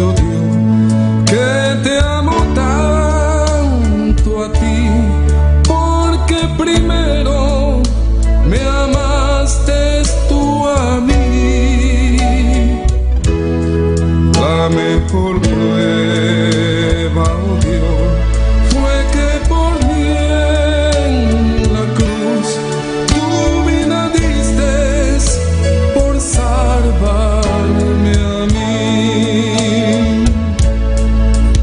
oh Dios, que te amo tanto a ti, porque primero me amaste tú a mí. La mejor prueba, oh Dios, fue que por mí en la cruz tu vida diste por salvarme a mí.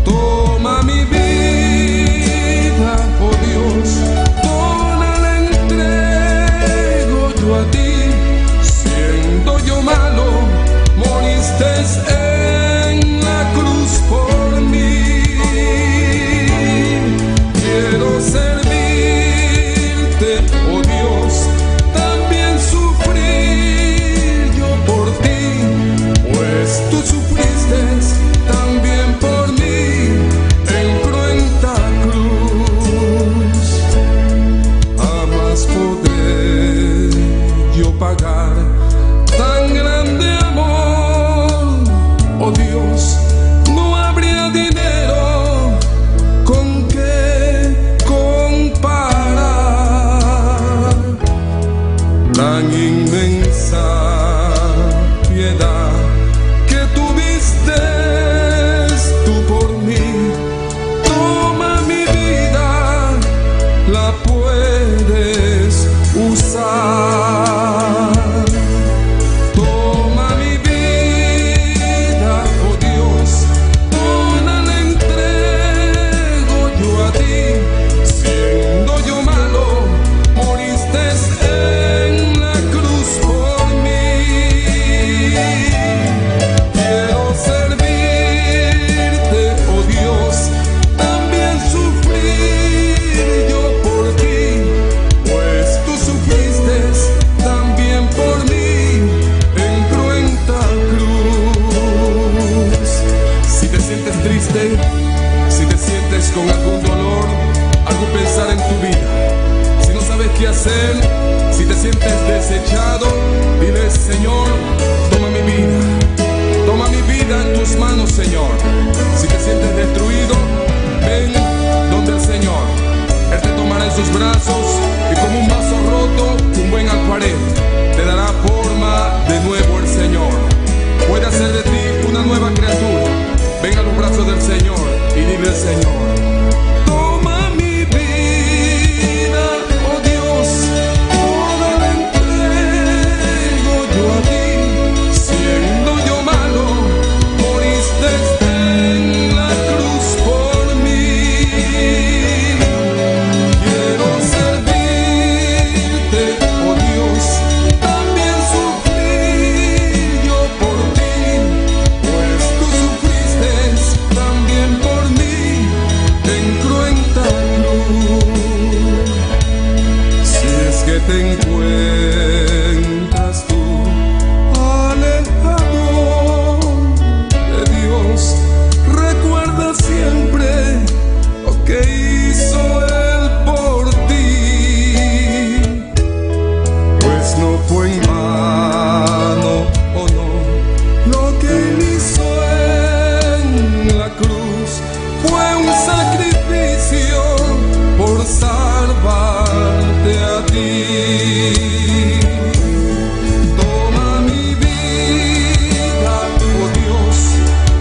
Toma mi vida, oh Dios, toda la entrego yo a ti. Siendo yo malo, moriste en la cruz por mí. Quiero servirte, oh Dios, también sufrir yo por ti, pues tú sufriste también por mí en cruenta cruz. Jamás podré yo pagar tan grande amor, oh Dios, no habría dinero con que comparar tan inmensa piedad que tuviste tú por mí. Toma mi vida, la puedes usar. Toma mi vida, oh Dios, toda la entrego yo a ti. Siendo yo malo, moriste en la cruz por mí. Quiero servirte, oh Dios, también sufrir yo por ti, pues tú sufriste también por mí en cruenta cruz. Si te sientes triste, si te sientes con algún dolor, algún pensar en tu vida, si no sabes qué hacer, si te sientes desechado, dile: Señor, toma mi vida. Toma mi vida en tus manos, Señor. Si te sientes destruido, ven donde el Señor. Él te tomará en sus brazos y, como un vaso roto, un buen alfarero, te dará forma de nuevo el Señor. Puede hacer de ti una nueva criatura. Ven a los brazos del Señor y dile al Señor: Toma mi vida, oh Dios, toda la entrego yo a ti. Siendo yo malo, moriste en la cruz por mí. Quiero servirte, oh Dios, también sufrir yo por ti, pues tú sufriste también por mí en cruenta cruz. Si es que te encuentras tú alejado de Dios, recuerda siempre lo que hizo Él por ti, pues no fue en vano, oh no, lo que Él hizo en la cruz fue un sacrificio por salvarte a ti. Toma mi vida, oh Dios,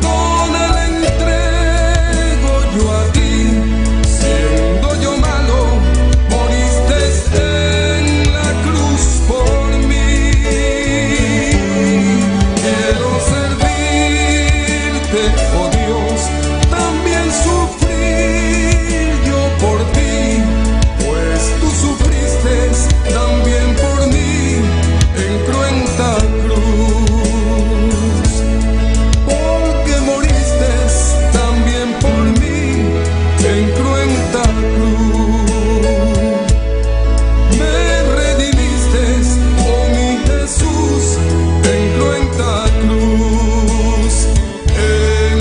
toda la entrego yo a ti. Siendo yo malo, moriste en la cruz por mí. Quiero servirte, oh Dios, también sufrir yo por ti, pues tú sufriste también por mí en cruenta cruz. Porque moriste también por mí en cruenta cruz. Me redimiste, oh mi Jesús, en cruenta cruz. En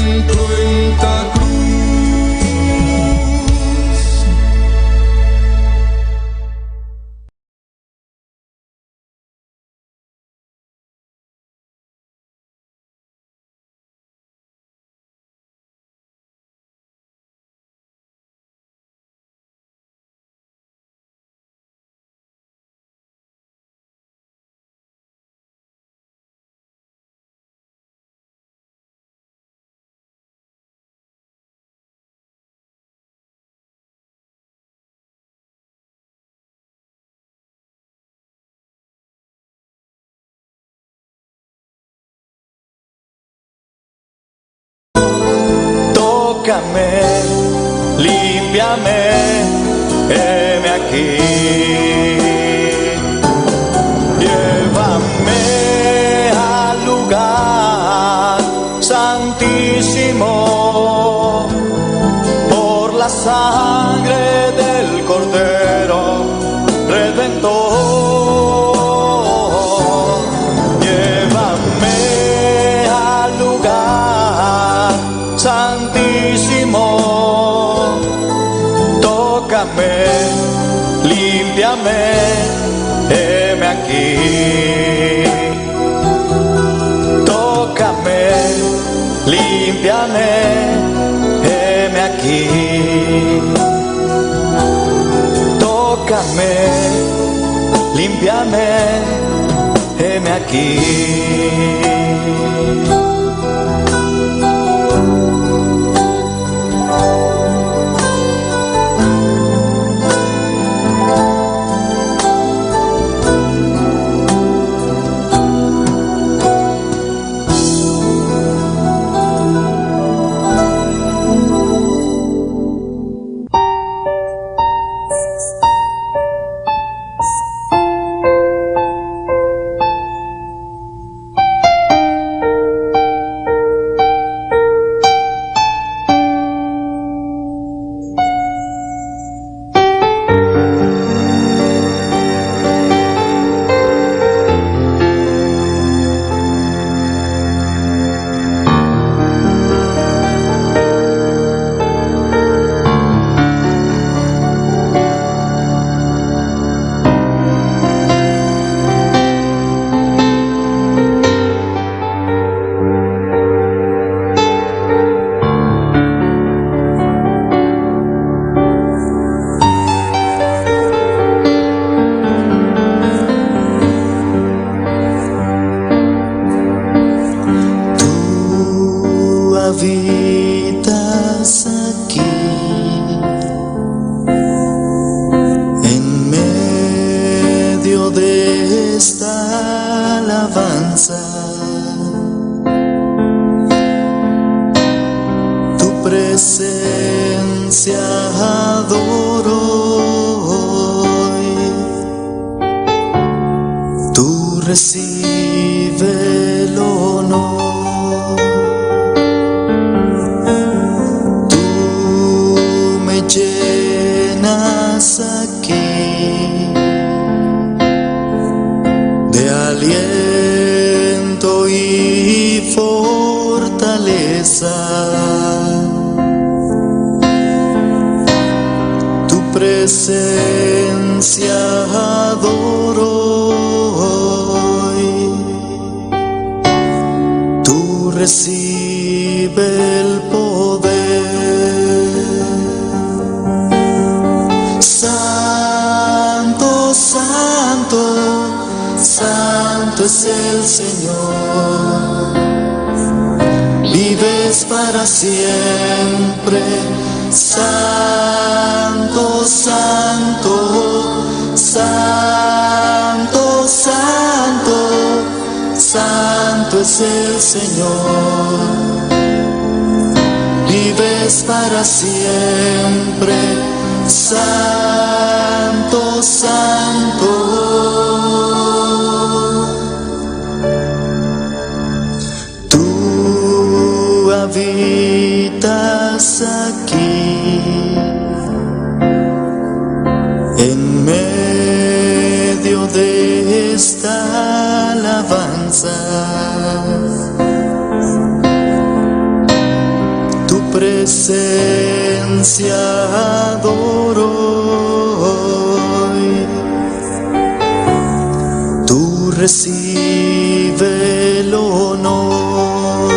Tócame, límpiame, heme aquí. Llévame al lugar santísimo por la sangre del Cordero Redentor. Llévame al lugar santísimo. Tócame, límpiame, heme aquí. Tócame, límpiame, heme aquí. Tócame, límpiame, heme aquí. Tú habitas aquí, en medio de esta alabanza. Tu presencia adoro hoy. Tú recibe el honor. Tú me llenas aquí de aliento y fortaleza. Tu presencia adoro hoy. Tú recibe el poder. Santo, santo, santo es el Señor. Vives para siempre. Santo, santo, santo, santo, santo es el Señor. Vives para siempre. Santo, santo. Tú habitas aquí, en medio de esta alabanza. Tu presencia adoro hoy. Tú recibe el honor.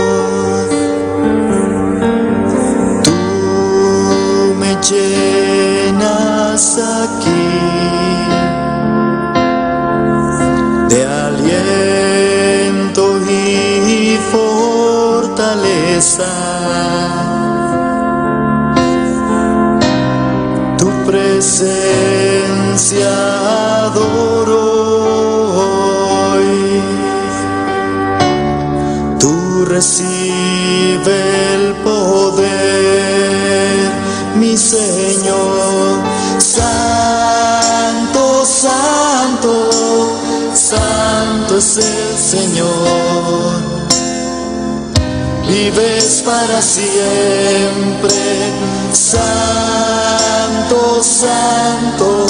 Tú me llenas aquí de aliento y fortaleza. Tu presencia adoro hoy. Tú recibe el poder. Señor. Santo, Santo, Santo es el Señor. Vives para siempre. Santo, Santo,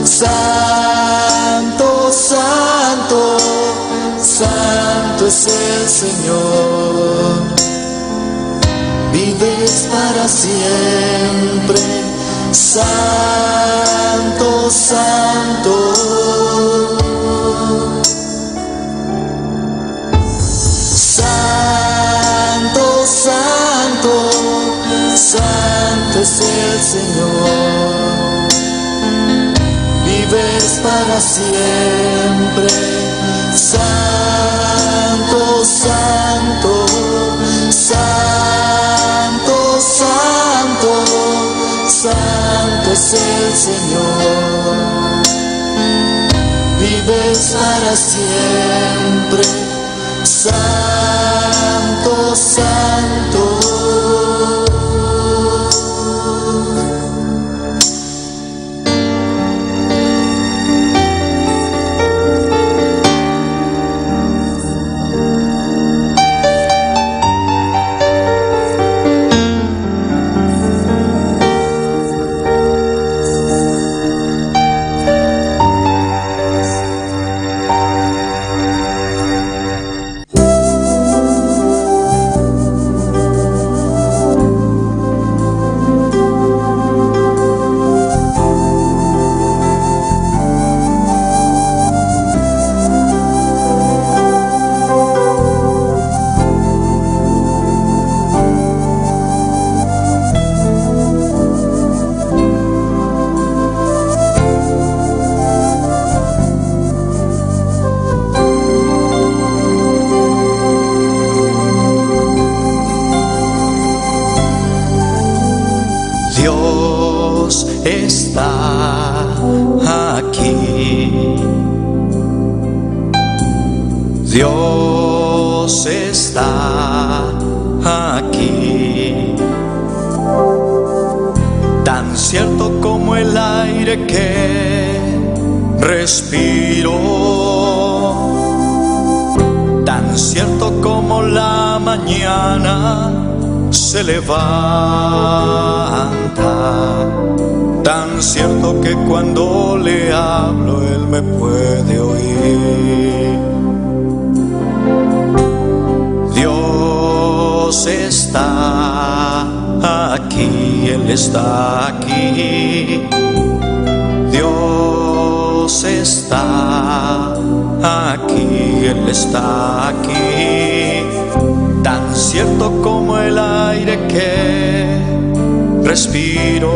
Santo, Santo, Santo es el Señor. Vives para siempre. Santo, Santo. Santo, Santo, Santo es el Señor. Vives para siempre. Santo, Santo, Santo, Santo, Santo es el Señor. Vives para siempre. Santo, Santo. Dios está aquí. Dios está aquí. Tan cierto como el aire que respiro. Tan cierto como la mañana se levanta. Tan cierto que cuando le hablo él me puede oír. Dios está aquí, Él está aquí. Dios está aquí, Él está aquí. Tan cierto como el aire que respiro.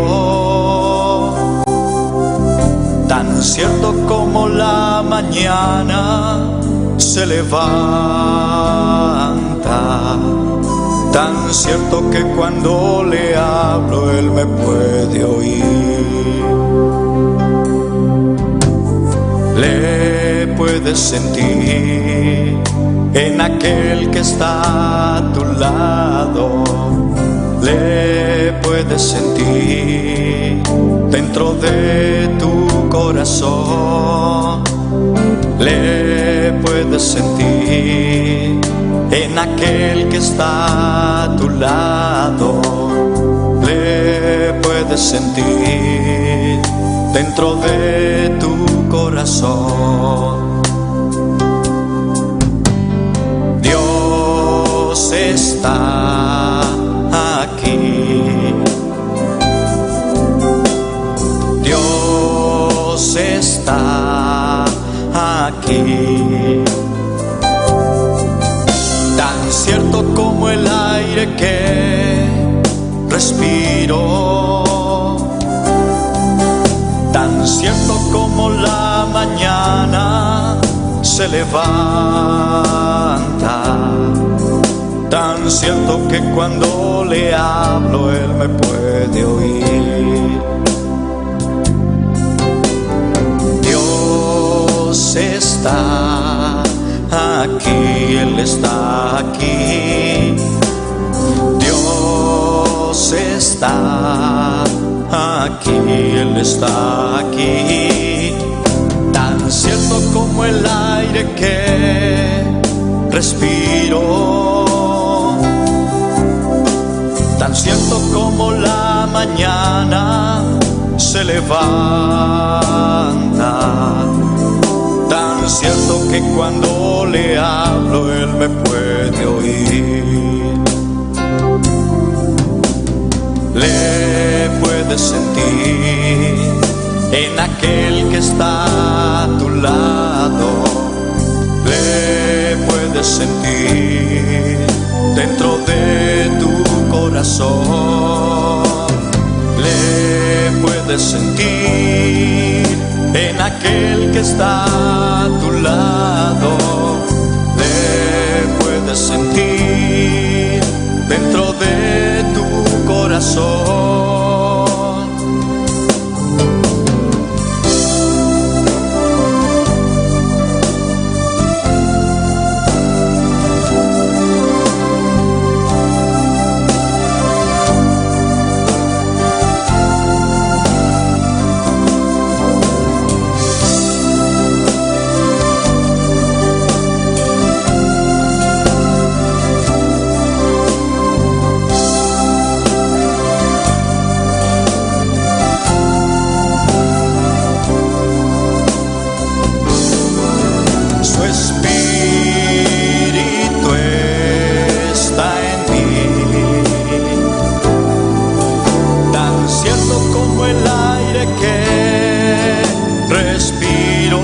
Tan cierto como la mañana se levanta. Tan cierto que cuando le hablo él me puede oír. Le puedes sentir en aquel que está a tu lado. Le puedes sentir dentro de tu corazón. Le puedes sentir en aquel que está a tu lado. Le puedes sentir dentro de tu corazón. Dios está aquí. Dios está aquí. Tan cierto como el aire que respiro. Tan cierto como la mañana se levanta. Tan cierto que cuando le hablo él me puede oír. Dios está aquí, Él está aquí. Dios está aquí, Él está aquí. Tan cierto como el aire que respiro. Tan cierto como la mañana se levanta. Tan cierto que cuando le hablo él me puede oír. Le puedes sentir en aquel que está a tu lado. Le puedes sentir dentro de tu corazón. Le puedes sentir en aquel que está a tu lado. Le puedes sentir dentro de tu corazón. Su espíritu está en mí, tan cierto como el aire que respiro,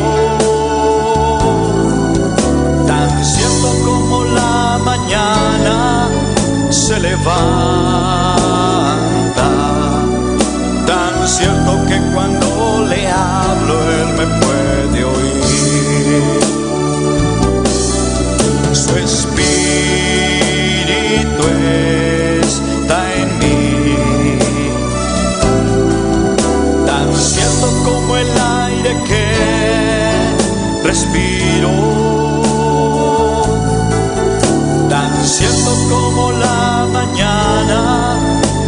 tan cierto como la mañana se levanta, tan cierto que cuando le hablo él me puede oír. Su espíritu está en mí, tan cierto como el aire que respiro, tan cierto como la mañana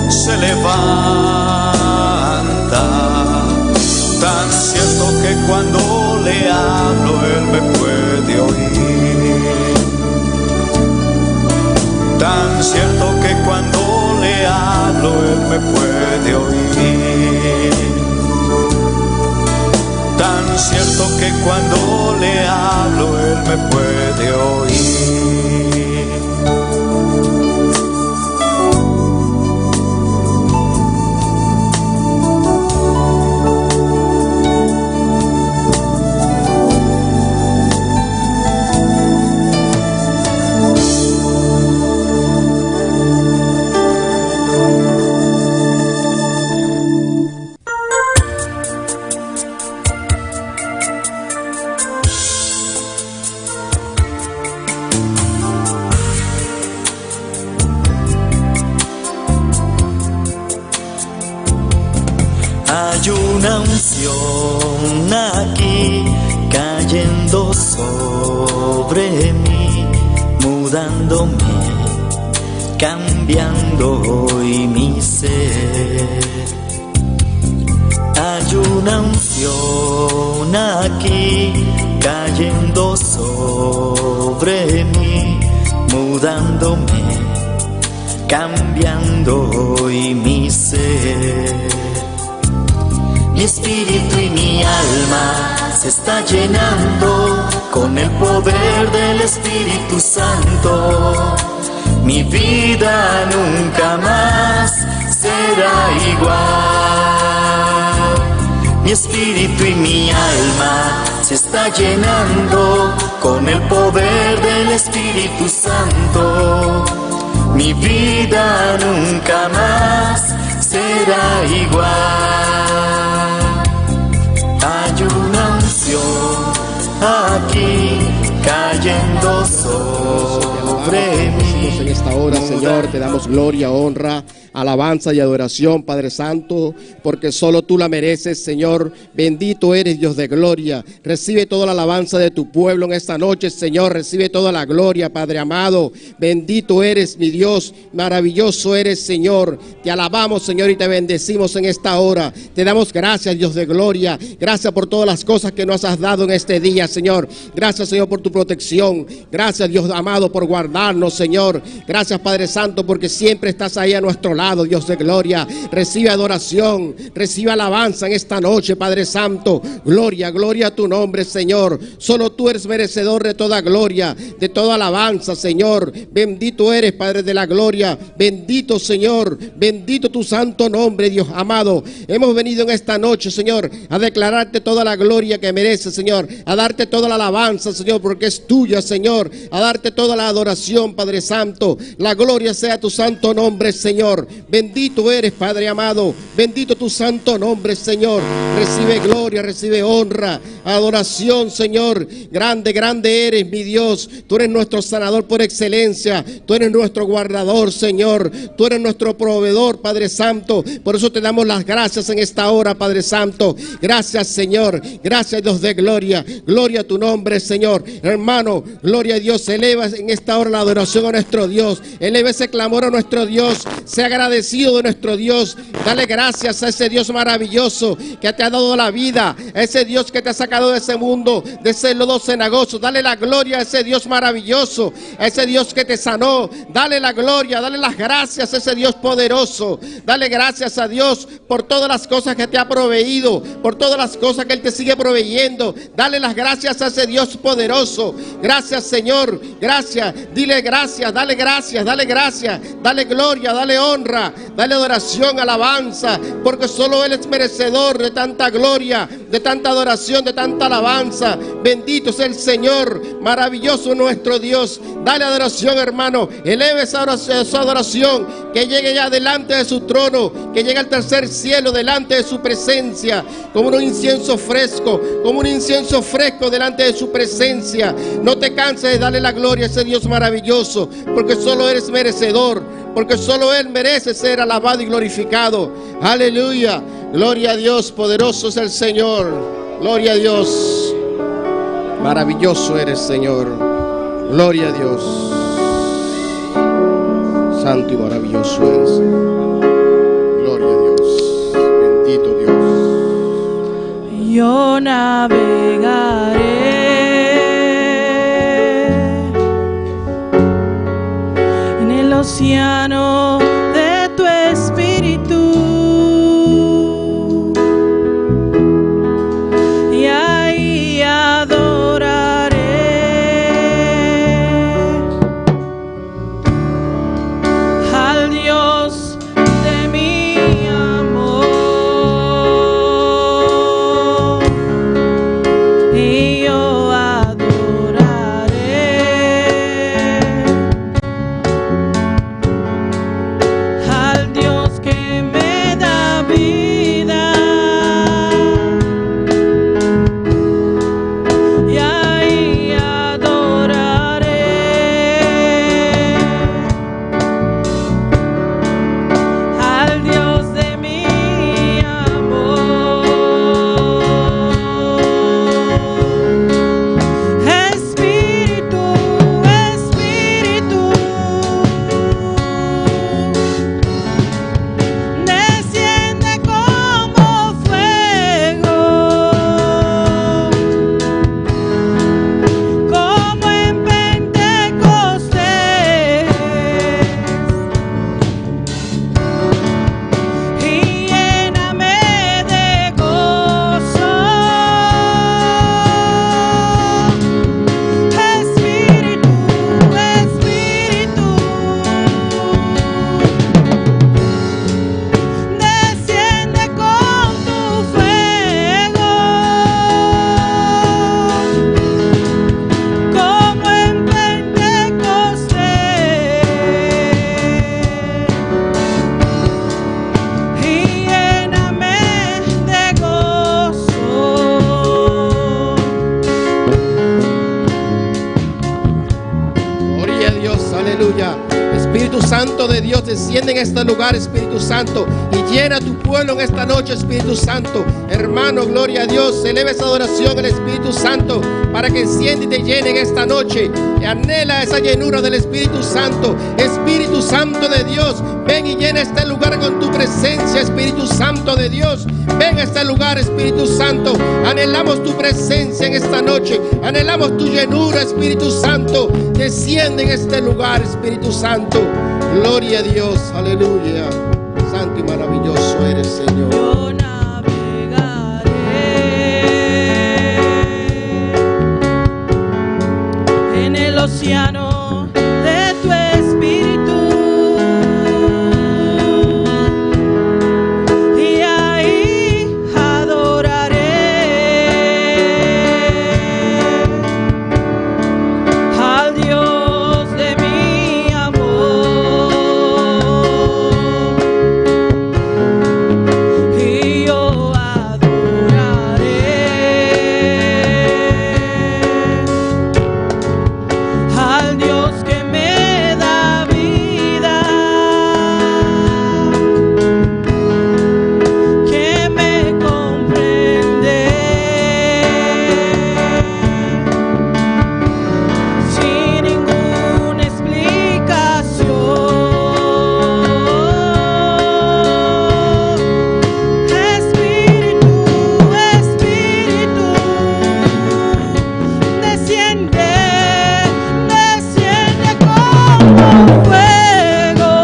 se levanta, tan cierto que cuando le hablo él me puede oír. Tan cierto que cuando le hablo él me puede oír. Tan cierto que cuando le hablo él me puede oír. Hay una unción aquí cayendo sobre mí, mudándome, cambiando hoy mi ser. Hay una unción aquí cayendo sobre mí, mudándome, cambiando hoy mi ser. Mi espíritu y mi alma se está llenando con el poder del Espíritu Santo. Mi vida nunca más será igual. Mi espíritu y mi alma se está llenando con el poder del Espíritu Santo. Mi vida nunca más será igual. Hay una unción aquí cayendo sobre mí. En esta hora, Señor, te damos gloria, honra. Alabanza y adoración, Padre Santo, porque solo tú la mereces, Señor. Bendito eres, Dios de gloria. Recibe toda la alabanza de tu pueblo en esta noche, Señor. Recibe toda la gloria, Padre amado. Bendito eres, mi Dios. Maravilloso eres, Señor. Te alabamos, Señor, y te bendecimos en esta hora. Te damos gracias, Dios de gloria. Gracias por todas las cosas que nos has dado en este día, Señor. Gracias, Señor, por tu protección. Gracias, Dios amado, por guardarnos, Señor. Gracias, Padre Santo, porque siempre estás ahí a nuestro lado, Dios de gloria. Recibe adoración, recibe alabanza en esta noche, Padre Santo. Gloria, gloria a tu nombre, Señor. Solo tú eres merecedor de toda gloria, de toda alabanza, Señor. Bendito eres, Padre de la gloria. Bendito, Señor. Bendito tu santo nombre, Dios amado. Hemos venido en esta noche, Señor, a declararte toda la gloria que mereces, Señor. A darte toda la alabanza, Señor, porque es tuya, Señor. A darte toda la adoración, Padre Santo. La gloria sea tu santo nombre, Señor. Bendito eres, Padre amado. Bendito tu santo nombre, Señor. Recibe gloria, recibe honra, adoración, Señor. Grande, grande eres, mi Dios. Tú eres nuestro sanador por excelencia. Tú eres nuestro guardador, Señor. Tú eres nuestro proveedor, Padre Santo. Por eso te damos las gracias en esta hora, Padre Santo. Gracias, Señor. Gracias, Dios de gloria. Gloria a tu nombre, Señor. Hermano, gloria a Dios. Eleva en esta hora la adoración a nuestro Dios. Eleva ese clamor a nuestro Dios. Sea agradecido de nuestro Dios. Dale gracias a ese Dios maravilloso que te ha dado la vida. A ese Dios que te ha sacado de ese mundo, de ese lodo cenagoso. Dale la gloria a ese Dios maravilloso, a ese Dios que te sanó. Dale la gloria, dale las gracias a ese Dios poderoso. Dale gracias a Dios por todas las cosas que te ha proveído, por todas las cosas que Él te sigue proveyendo. Dale las gracias a ese Dios poderoso. Gracias, Señor. Gracias. Dile gracias, dale gracias, dale gracias. Dale gloria, dale honra, dale adoración, alabanza, porque solo Él es merecedor de tanta gloria, de tanta adoración, de tanta alabanza. Bendito es el Señor, maravilloso nuestro Dios. Dale adoración, hermano. Eleve esa adoración, que llegue ya delante de su trono, que llegue al tercer cielo, delante de su presencia, como un incienso fresco, como un incienso fresco delante de su presencia. No te canses de darle la gloria a ese Dios maravilloso, porque solo eres merecedor, porque solo Él merece ser alabado y glorificado. Aleluya. Gloria a Dios, poderoso es el Señor. Gloria a Dios. Maravilloso eres, Señor. Gloria a Dios. Santo y maravilloso eres. Gloria a Dios. Bendito Dios. Yo navegaré en el océano de tu espíritu y ahí adoraré al Dios de mi amor. Santo de Dios, desciende en este lugar, Espíritu Santo, y llena tu pueblo en esta noche, Espíritu Santo. Hermano, gloria a Dios, eleva esa adoración al Espíritu Santo para que encienda y te llene en esta noche. Anhela esa llenura del Espíritu Santo. Espíritu Santo de Dios, ven y llena este lugar con tu presencia, Espíritu Santo de Dios. Ven a este lugar, Espíritu Santo. Anhelamos tu presencia en esta noche. Anhelamos tu llenura, Espíritu Santo. Desciende en este lugar, Espíritu Santo. Gloria a Dios, aleluya. Santo y maravilloso eres, Señor. Yo navegaré en el océano de tu espíritu y ahí adoraré al Dios de mi amor. Y yo adoraré al Dios que me da vida, que me comprende sin ninguna explicación. Espíritu, Espíritu, desciende, desciende como fuego,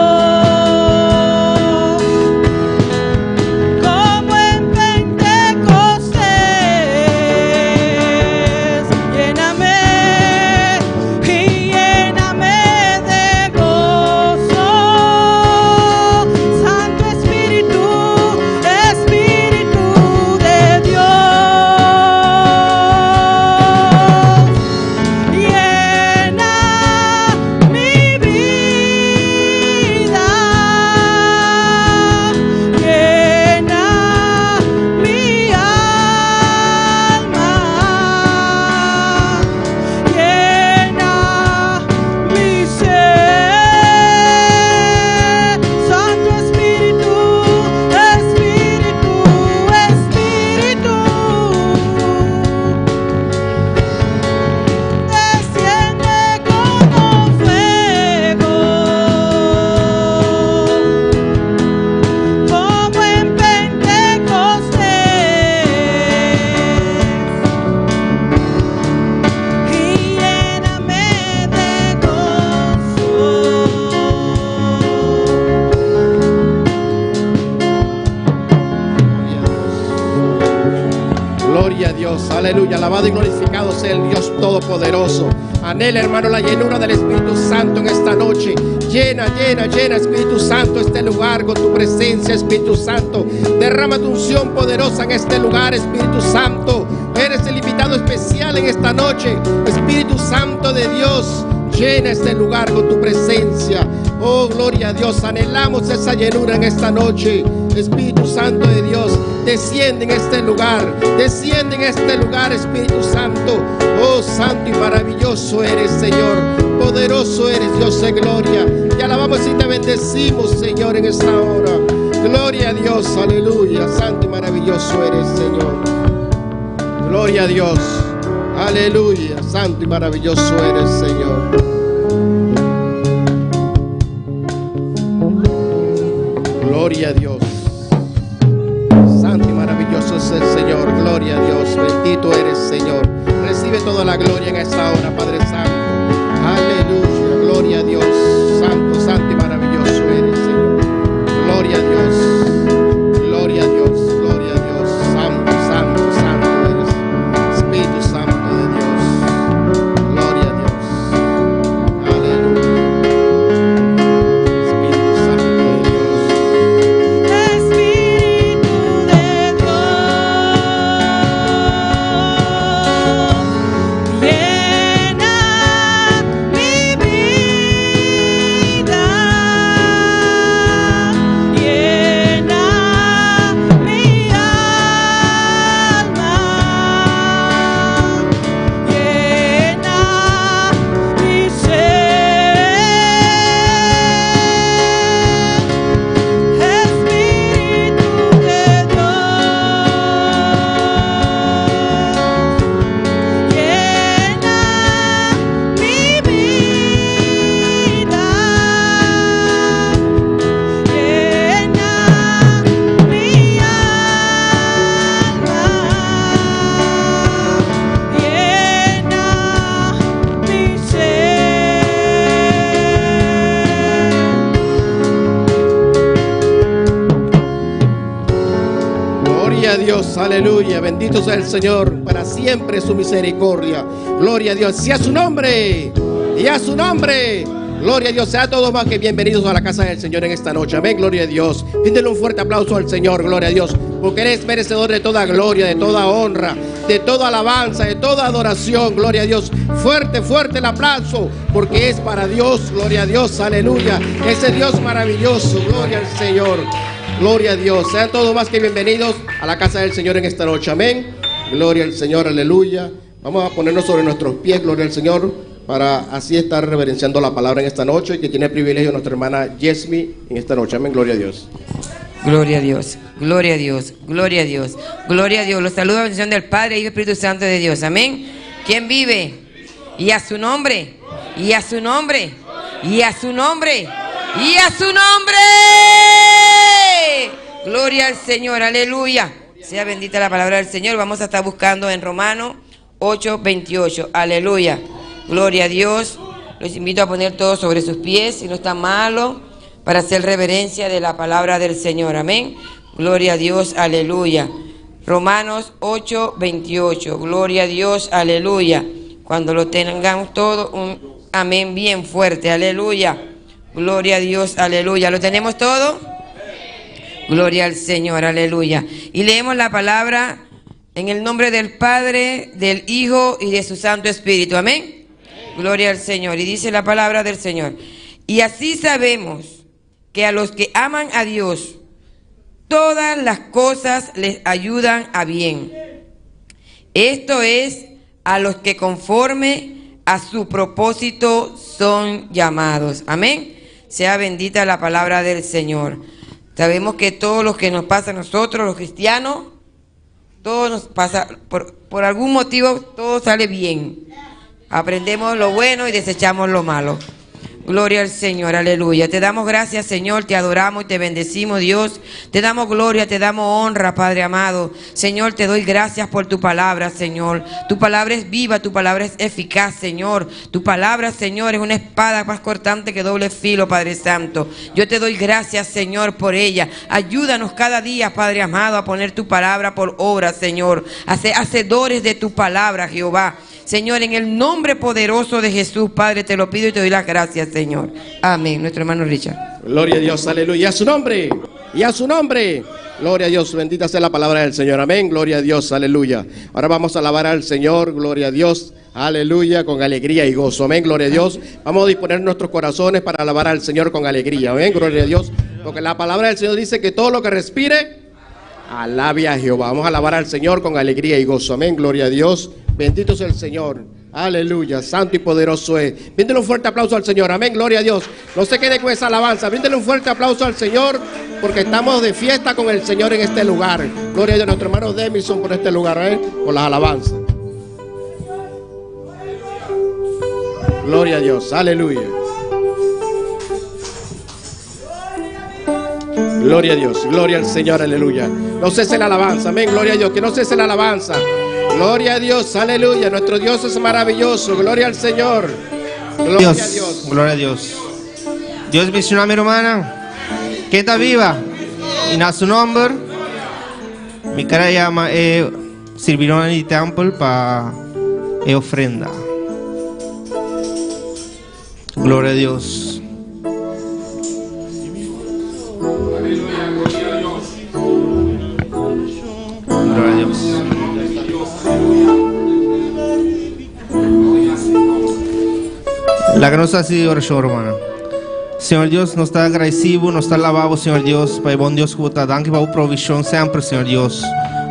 como en Pentecostés. Lléname y lléname de gozo, Santo Espíritu, Espíritu de Dios. Llena mi vida, llena mi alma, llena mi ser. Santo Espíritu, Espíritu, Espíritu. Desciende como fuego, como en Pentecostés, y lléname de gozo. Gloria a Dios, aleluya. Alabado y glorificado sea el Dios Todopoderoso. Anhela, hermano, la llenura del Espíritu Santo en esta noche. Llena, llena, llena, Espíritu Santo, este lugar con tu presencia, Espíritu Santo. Derrama tu unción poderosa en este lugar, Espíritu Santo. Eres el invitado especial en esta noche, Espíritu Santo de Dios. Llena este lugar con tu presencia. Oh, gloria a Dios. Anhelamos esa llenura en esta noche. Espíritu Santo de Dios, desciende en este lugar. Desciende en este lugar, Espíritu Santo. Oh, santo y maravilloso eres, Señor. Poderoso eres, Dios de gloria. Te alabamos y te bendecimos, Señor, en esta hora. Gloria a Dios, aleluya. Santo y maravilloso eres, Señor. Gloria a Dios. Aleluya. Santo y maravilloso eres, Señor. Gloria a Dios. Santo y maravilloso es el Señor. Gloria a Dios. Bendito eres, Señor. Recibe toda la gloria en esta hora, Padre Santo. Aleluya. Gloria a Dios. Santo, santo y maravilloso eres, Señor. Gloria a Dios. Gloria a Dios. Gloria a Dios. Santo, santo, santo eres. Espíritu Santo de Dios. Gloria a Dios. Aleluya. Espíritu Santo de Dios. Espíritu de Dios, llena mi vida. Gloria a Dios, aleluya. Bendito sea el Señor, para siempre su misericordia. Gloria a Dios, sea su nombre. Y a su nombre. Gloria a Dios, sea todos más que bienvenidos a la casa del Señor en esta noche. Amén, gloria a Dios. Bríndele un fuerte aplauso al Señor, gloria a Dios, porque eres merecedor de toda gloria, de toda honra, de toda alabanza, de toda adoración. Gloria a Dios. Fuerte, fuerte el aplauso, porque es para Dios. Gloria a Dios, aleluya. Ese Dios maravilloso, gloria al Señor. Gloria a Dios. Sean todos más que bienvenidos a la casa del Señor en esta noche. Amén. Gloria al Señor, aleluya. Vamos a ponernos sobre nuestros pies, gloria al Señor, para así estar reverenciando la palabra en esta noche, que tiene el privilegio nuestra hermana Yesmi en esta noche. Amén, gloria a Dios. Gloria a Dios, gloria a Dios, gloria a Dios, gloria a Dios. Los saludo a la bendición del Padre y Espíritu Santo de Dios. Amén. ¿Quién vive? Y a su nombre, y a su nombre, y a su nombre, y a su nombre. Gloria al Señor, aleluya. Sea bendita la palabra del Señor. Vamos a estar buscando en Romanos 8:28. Aleluya. Gloria a Dios. Los invito a poner todo sobre sus pies, si no está malo, para hacer reverencia de la palabra del Señor. Amén. Gloria a Dios, aleluya. Romanos 8:28. Gloria a Dios, aleluya. Cuando lo tengamos todo, un amén bien fuerte, aleluya. Gloria a Dios, aleluya. ¿Lo tenemos todo? Gloria al Señor, aleluya. Y leemos la palabra en el nombre del Padre, del Hijo y de su Santo Espíritu. Amén. Gloria al Señor. Y dice la palabra del Señor. Y así sabemos que a los que aman a Dios, todas las cosas les ayudan a bien. Esto es, a los que conforme a su propósito son llamados. Amén. Sea bendita la palabra del Señor. Sabemos que todo lo que nos pasa a nosotros, los cristianos, todo nos pasa, por algún motivo, todo sale bien. Aprendemos lo bueno y desechamos lo malo. Gloria al Señor, aleluya. Te damos gracias, Señor, te adoramos y te bendecimos, Dios. Te damos gloria, te damos honra, Padre amado. Señor, te doy gracias por tu palabra, Señor. Tu palabra es viva, tu palabra es eficaz, Señor. Tu palabra, Señor, es una espada más cortante que doble filo, Padre Santo. Yo te doy gracias, Señor, por ella. Ayúdanos cada día, Padre amado, a poner tu palabra por obra, Señor. A ser hacedores de tu palabra, Jehová. Señor, en el nombre poderoso de Jesús, Padre, te lo pido y te doy las gracias, Señor. Amén. Nuestro hermano Richard. Gloria a Dios, aleluya. Y a su nombre, y a su nombre. Gloria a Dios, bendita sea la palabra del Señor. Amén, gloria a Dios, aleluya. Ahora vamos a alabar al Señor, gloria a Dios, aleluya, con alegría y gozo. Amén, gloria a Dios. Vamos a disponer nuestros corazones para alabar al Señor con alegría. Amén, gloria a Dios. Porque la palabra del Señor dice que todo lo que respire, alabe a Jehová. Vamos a alabar al Señor con alegría y gozo. Amén, gloria a Dios. Bendito sea el Señor. Aleluya, santo y poderoso es. Bríndele un fuerte aplauso al Señor. Amén, gloria a Dios. No se quede con esa alabanza. Bríndele un fuerte aplauso al Señor, porque estamos de fiesta con el Señor en este lugar. Gloria a Dios, nuestro hermano Demison por este lugar, ¿eh? Por las alabanzas. Gloria a Dios, aleluya. Gloria a Dios, gloria al Señor, aleluya. No cese la alabanza, amén, gloria a Dios, que no cese la alabanza. Gloria a Dios, aleluya. Nuestro Dios es maravilloso, gloria al Señor. Gloria Dios, a Dios. Gloria a Dios. Dios bendiga a mi hermana. Que está viva. Y na su nombre. Mi cara llama servirón en el templo pa ofrenda. Gloria a Dios. Gloria a Dios. La que nos ha sido oración, hermana. Señor Dios, nos está agradecido, nos está alabado, Señor Dios. Pai bom Dios, que bota danke para provisión siempre, Señor Dios.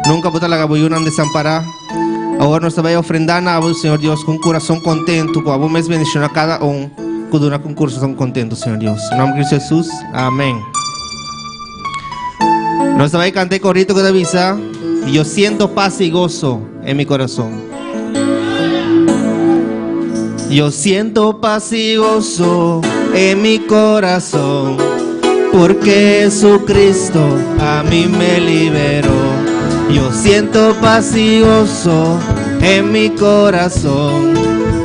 Nunca bota la gaboyuna desamparar. Ahora nos va a ofrendar a vos, Señor Dios, con un corazón contento, con vos mes bendición a cada un, con un corazón contento, Señor Dios. En nombre de Cristo Jesús, amén. Nos va a cantar corrito que te avisa. Y yo siento paz y gozo en mi corazón. Yo siento paz y gozo en mi corazón, porque Jesucristo a mí me liberó. Yo siento paz y gozo en mi corazón,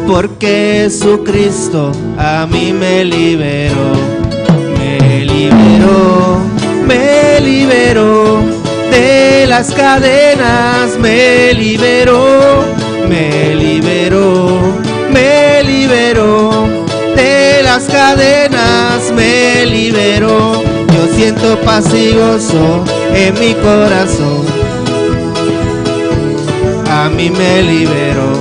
porque Jesucristo a mí me liberó. Me liberó, me liberó de la las cadenas me liberó, me liberó, me liberó. De las cadenas me liberó. Yo siento paz y gozo en mi corazón. A mí me liberó.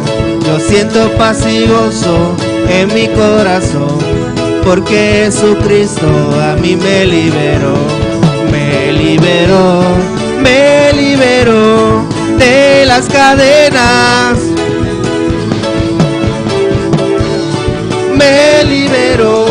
Yo siento paz y gozo en mi corazón. Porque Jesucristo a mí me liberó. Me liberó, me liberó de las cadenas. Me liberó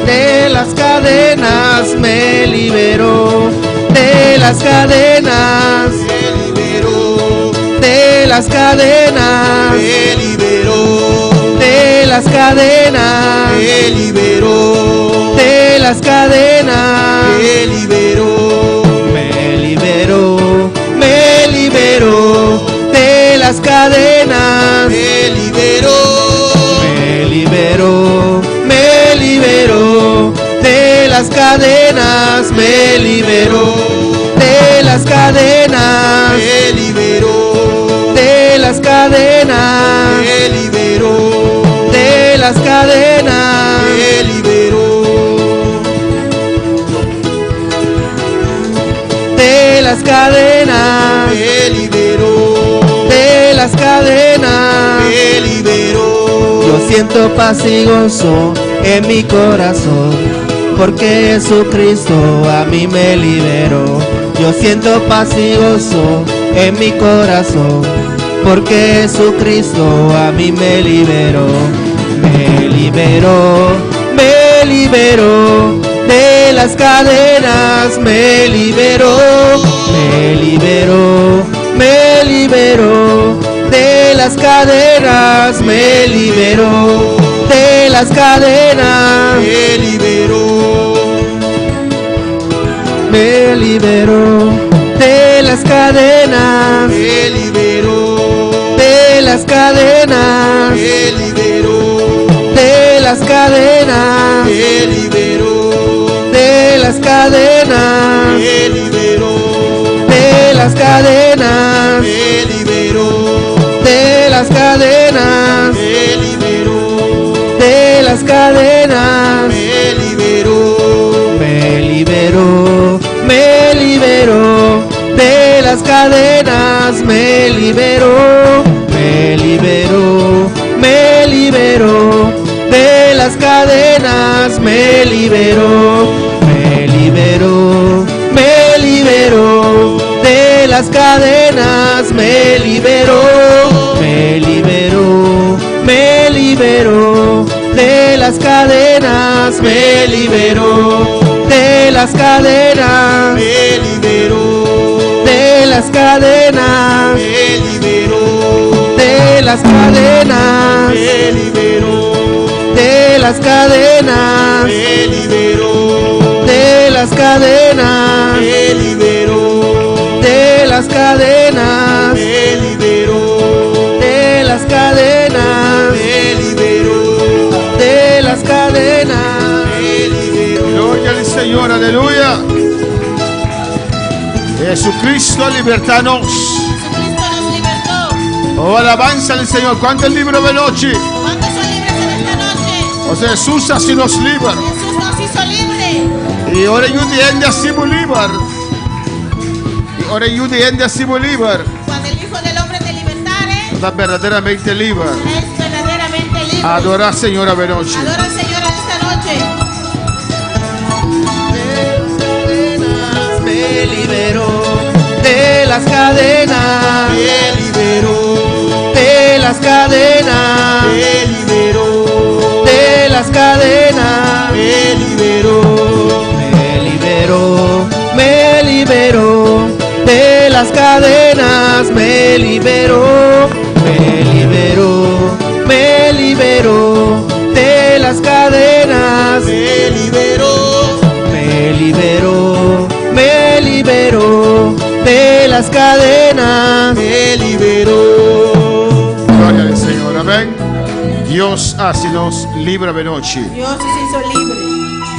de las cadenas, me liberó de las cadenas, Me liberó, de las cadenas, me liberó, de las cadenas, me liberó, de las cadenas. me liberó, Me liberó, me liberó de las cadenas. me liberó, Me liberó, me liberó de las cadenas, me liberó de las cadenas, me liberó, de las cadenas, me liberó, de las cadenas. me liberó, De las cadenas, me liberó, de las cadenas. me liberó, Yo siento paz y gozo en mi corazón, porque Jesucristo a mí me liberó. Yo siento paz y gozo en mi corazón, porque Jesucristo a mí me liberó. Me liberó, me liberó de las cadenas, me liberó, me liberó, me liberó de las cadenas, me liberó de las cadenas, me liberó, me liberó de las cadenas, me liberó, de las cadenas, me liberó, de las cadenas, me liberó, de las cadenas, me liberó, de las cadenas, me liberó, de las cadenas, me liberó, de las cadenas. me liberó, Me liberó, me liberó de las cadenas, me liberó, me liberó, me liberó de las cadenas, me liberó, me liberó, me liberó de las cadenas, me liberó, me liberó, me liberó de las cadenas, me liberó de las cadenas, me liberó, de las cadenas, me liberó, de las cadenas, me liberó, de las cadenas, me liberó, de las cadenas, me liberó, de las cadenas, me liberó, de las cadenas, me liberó, de las cadenas. me liberó. Gloria al Señor, aleluya. Jesucristo, libertanos. Jesucristo nos libertó. Oh, alabanza al Señor. ¿Cuánto el libro de noche? ¿Cuántos son libres en esta noche? O sea, Jesús así nos libra. Jesús nos hizo libre. Y ahora yo de así Bolívar. Y ahora yo de así Bolívar. Cuando el Hijo del Hombre te libertare, Está verdaderamente libre. es verdaderamente libre. Adora, Señor, a noche. Adora al Señor en esta noche. Me liberó de las cadenas, Me liberó, de las cadenas, me liberó, de las cadenas. me liberó, Me liberó, me liberó de las cadenas, me liberó, me liberó, me liberó de las cadenas, me liberó, me liberó, me liberó de las cadenas. me liberó. Gloria al Señor, amén. Dios así nos libra de noche. Dios nos hizo libre.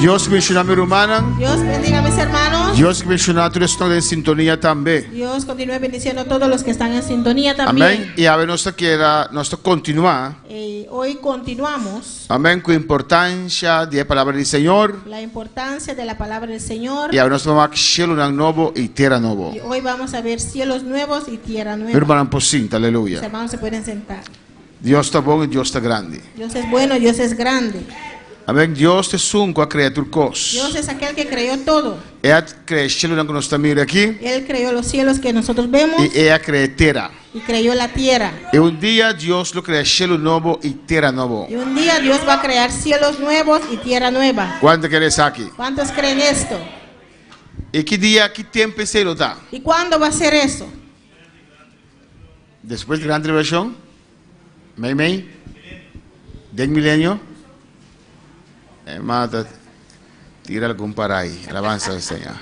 Dios bendiciona mi rumannan. Dios bendiga a mis hermanos. Dios bendiciona tur esnan den sintonia tambe. Dios continúe bendiciendo a todos los que están en sintonía también. Amén. Y awe nos ta keda, nos ta continua. Eh, hoy continuamos Amén. Cu importancia di e palabra di Señor. la importancia de la palabra del Señor. Y awe nos ta wak cielonan nobo y tera nobo. Y hoy vamos a ver cielos nuevos y tierra Mi nueva. rumannan por sinta, Los aleluya. hermanos se pueden sentar. Dios ta bon y Dios ta grandi. Dios es bueno, Dios es grande. Amén. Dios ta esun cu a crea tur cos. Dios es aquel que creó todo. E a crea cielonan cu nos ta mira aki. Él creó los cielos que nosotros vemos Y e a crea tera. y creó la tierra. Y un dia Dios lo crea cielo nobo y tera nobo. Y un día Dios va a crear cielos nuevos y tierra nueva. Cuanto kere esaki? ¿Cuántos creen esto? Y ki dia, ki tempo esey lo ta? ¿Y cuándo va a ser eso? Despues di gran tribulacion? Mei mei? Den milenio? E mata tira algun parai. Alabanza al Señor.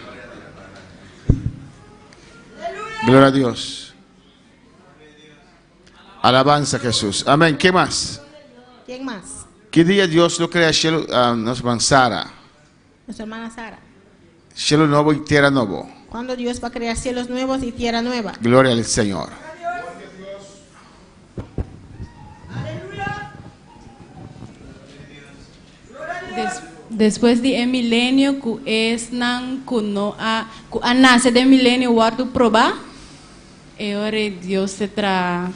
Gloria a Dios. Alabanza a Jesús. Amén. ¿Qué más? ¿Quién más? ¿Qué día Dios lo crea cielo, ah, nos van Sara? Nuestra hermana Sara. Cielo nuevo y tierra nuevo. ¿Cuándo Dios va a crear cielos nuevos y tierra nueva? Gloria al Señor. Des, despues di e milenio ku esnan ku no a ku a nase den milenio wòrdu probá, e ora ei Dios ta traha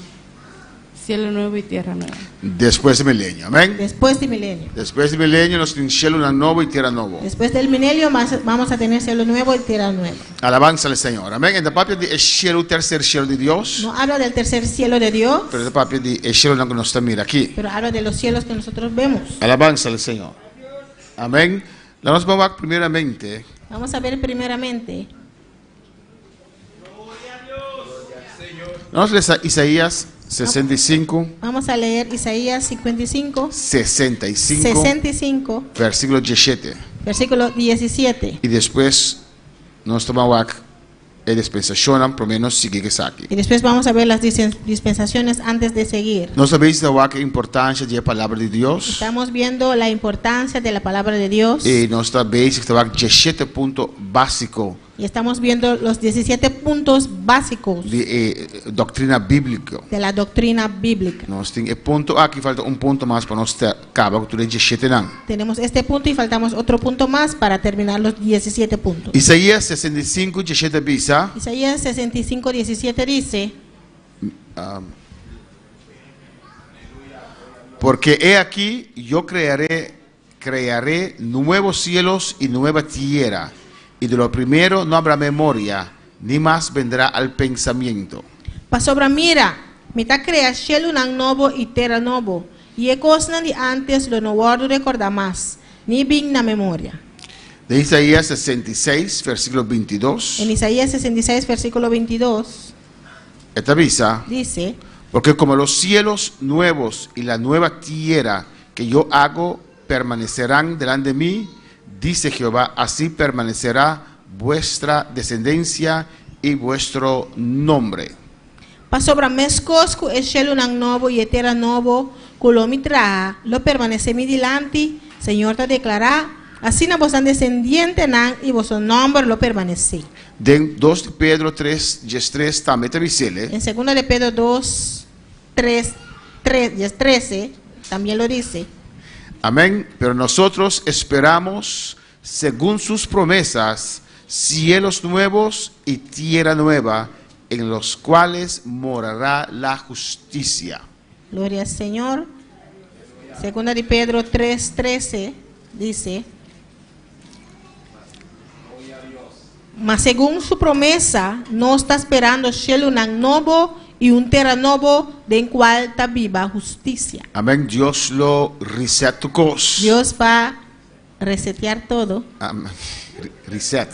sielo nuevo i tierra nueva. Despues di milenio. Amén. Después del milenio. Despues di milenio nos tin shelunan nobo i tera nobo. Después del milenio más- vamos a tener cielo nuevo y tierra nueva. Alabanza al Señor. Amén. E ta papia di e shelu, tercer shelu di Dios. No habla del tercer cielo de Dios, Pero e ta papia di e shelunan ku nos ta mira aki. pero habla de los cielos que nosotros vemos. Alabanza al Señor. Amén. Laat nos wak primeramente. Vamos a ver primeramente. Nos lesa Isaías 65. Vamos a leer Isaías 55. 65. 65. Versículo 17. Versículo 17. Y despues nos ta wak e dispensashonnan promé nos sigui ku esaki. Y después vamos a ver las dispensaciones antes de seguir. Nos ta bezig ta wak e importansia di e Palabra di Dios. Estamos viendo la importancia de la palabra de Dios. Y nos ta bezig ta wak diesshete punto básiko. Y estamos viendo los 17 puntos básicos Di e doctrina bíblico. de la doctrina bíblica. Nos tin e punto aki, falta un punto mas pa nos caba cu tur e dieshetenan. Tenemos este punto y faltamos otro punto más para terminar los 17 puntos. Isaías 65, 17 bisa. Isaías 65, 17 dice. Porque he aquí yo crearé, crearé nuevos cielos y nueva tierra, y de lo primero no habrá memoria, ni más vendrá al pensamiento. Pasobra mira, mi ta krea shelunan nobo i tera nobo, i e kosnan di ántes lo no wòrdu rekordá mas, ni bin na memoria. De Isaías 66, versículo 22. En Isaías 66, versículo 22. E ta bisa. Dice. Porque como los cielos nuevos y la nueva tierra que yo hago permanecerán delante de mí, dice Jehová, así permanecerá vuestra descendencia y vuestro nombre. Pasobra meskos ku e shelunan nobo i e tera nobo ku lo mi traha lo permanesé mi dilanti, Señor ta deklará, asina bosan desendientenan i boso nòmber lo permanesé. Den dos di Pedro tres, diestres tambe ta bis'el. En segunda de Pedro dos, tres, tres, dies trese, también lo dice. Amén. Pero nosotros esperamos, según sus promesas, cielos nuevos y tierra nueva, en los cuales morará la justicia. Gloria al Señor. Segunda de Pedro tres, trese dice, Mas segun su promesa, nos ta sperando shelunan nobo i un tera nobo den cual ta biba husticia. Amén Dios lo reset tu cos. Dios va resetear todo. Amén. Reset.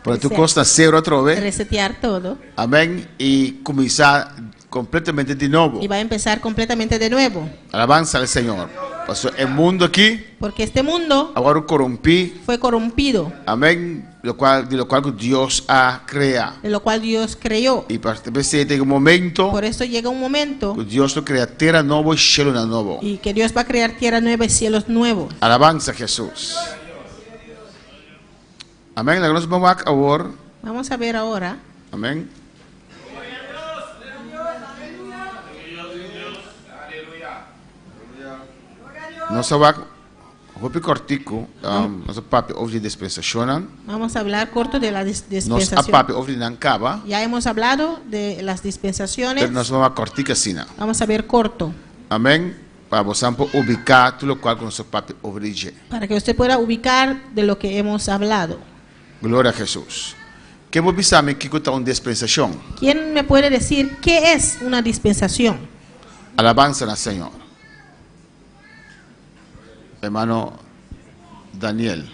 Pone tu cos na cero atrobe. Resetear todo. Amén. Y cuminsa completamente di nobo. Y va a empezar completamente de nuevo. Alabanza al Señor. Paso e mundo aki. Porque este mundo. A wòrdu korumpí. Fue corrompido. Amén. Lo cual, di lo cual ku Dios a krea. De lo cual Dios creó. I pa p'esei ta yega un momento. Por eso llega un momento. Ku Dios lo krea tera nobo i shelunan nobo. Y que Dios va a crear tierra nueva y cielos nuevos. Alabanza a Jesús. Amèn. Laga nos ban wak awor. Vamos a ver ahora. Amèn. Nos a wak hopi kòrtiku, nos a papia over di dispensashonnan. Vamos a hablar corto de la Nos a dispensación. papia over di nan kaba, Ya hemos hablado de las dispensaciones. pero nos ban wak kòrtiku asina. Vamos a ver corto. Amèn. Pa bosan por ubiká tur lokual ku nos a papia over di dje. Para que usted pueda ubicar de lo que hemos hablado. Gloria a Hesus. Ken por bisa mi kiko ta un dispensashon? ¿Quién me puede decir qué es una dispensación? Alabansa na Señor. Hermano Daniel.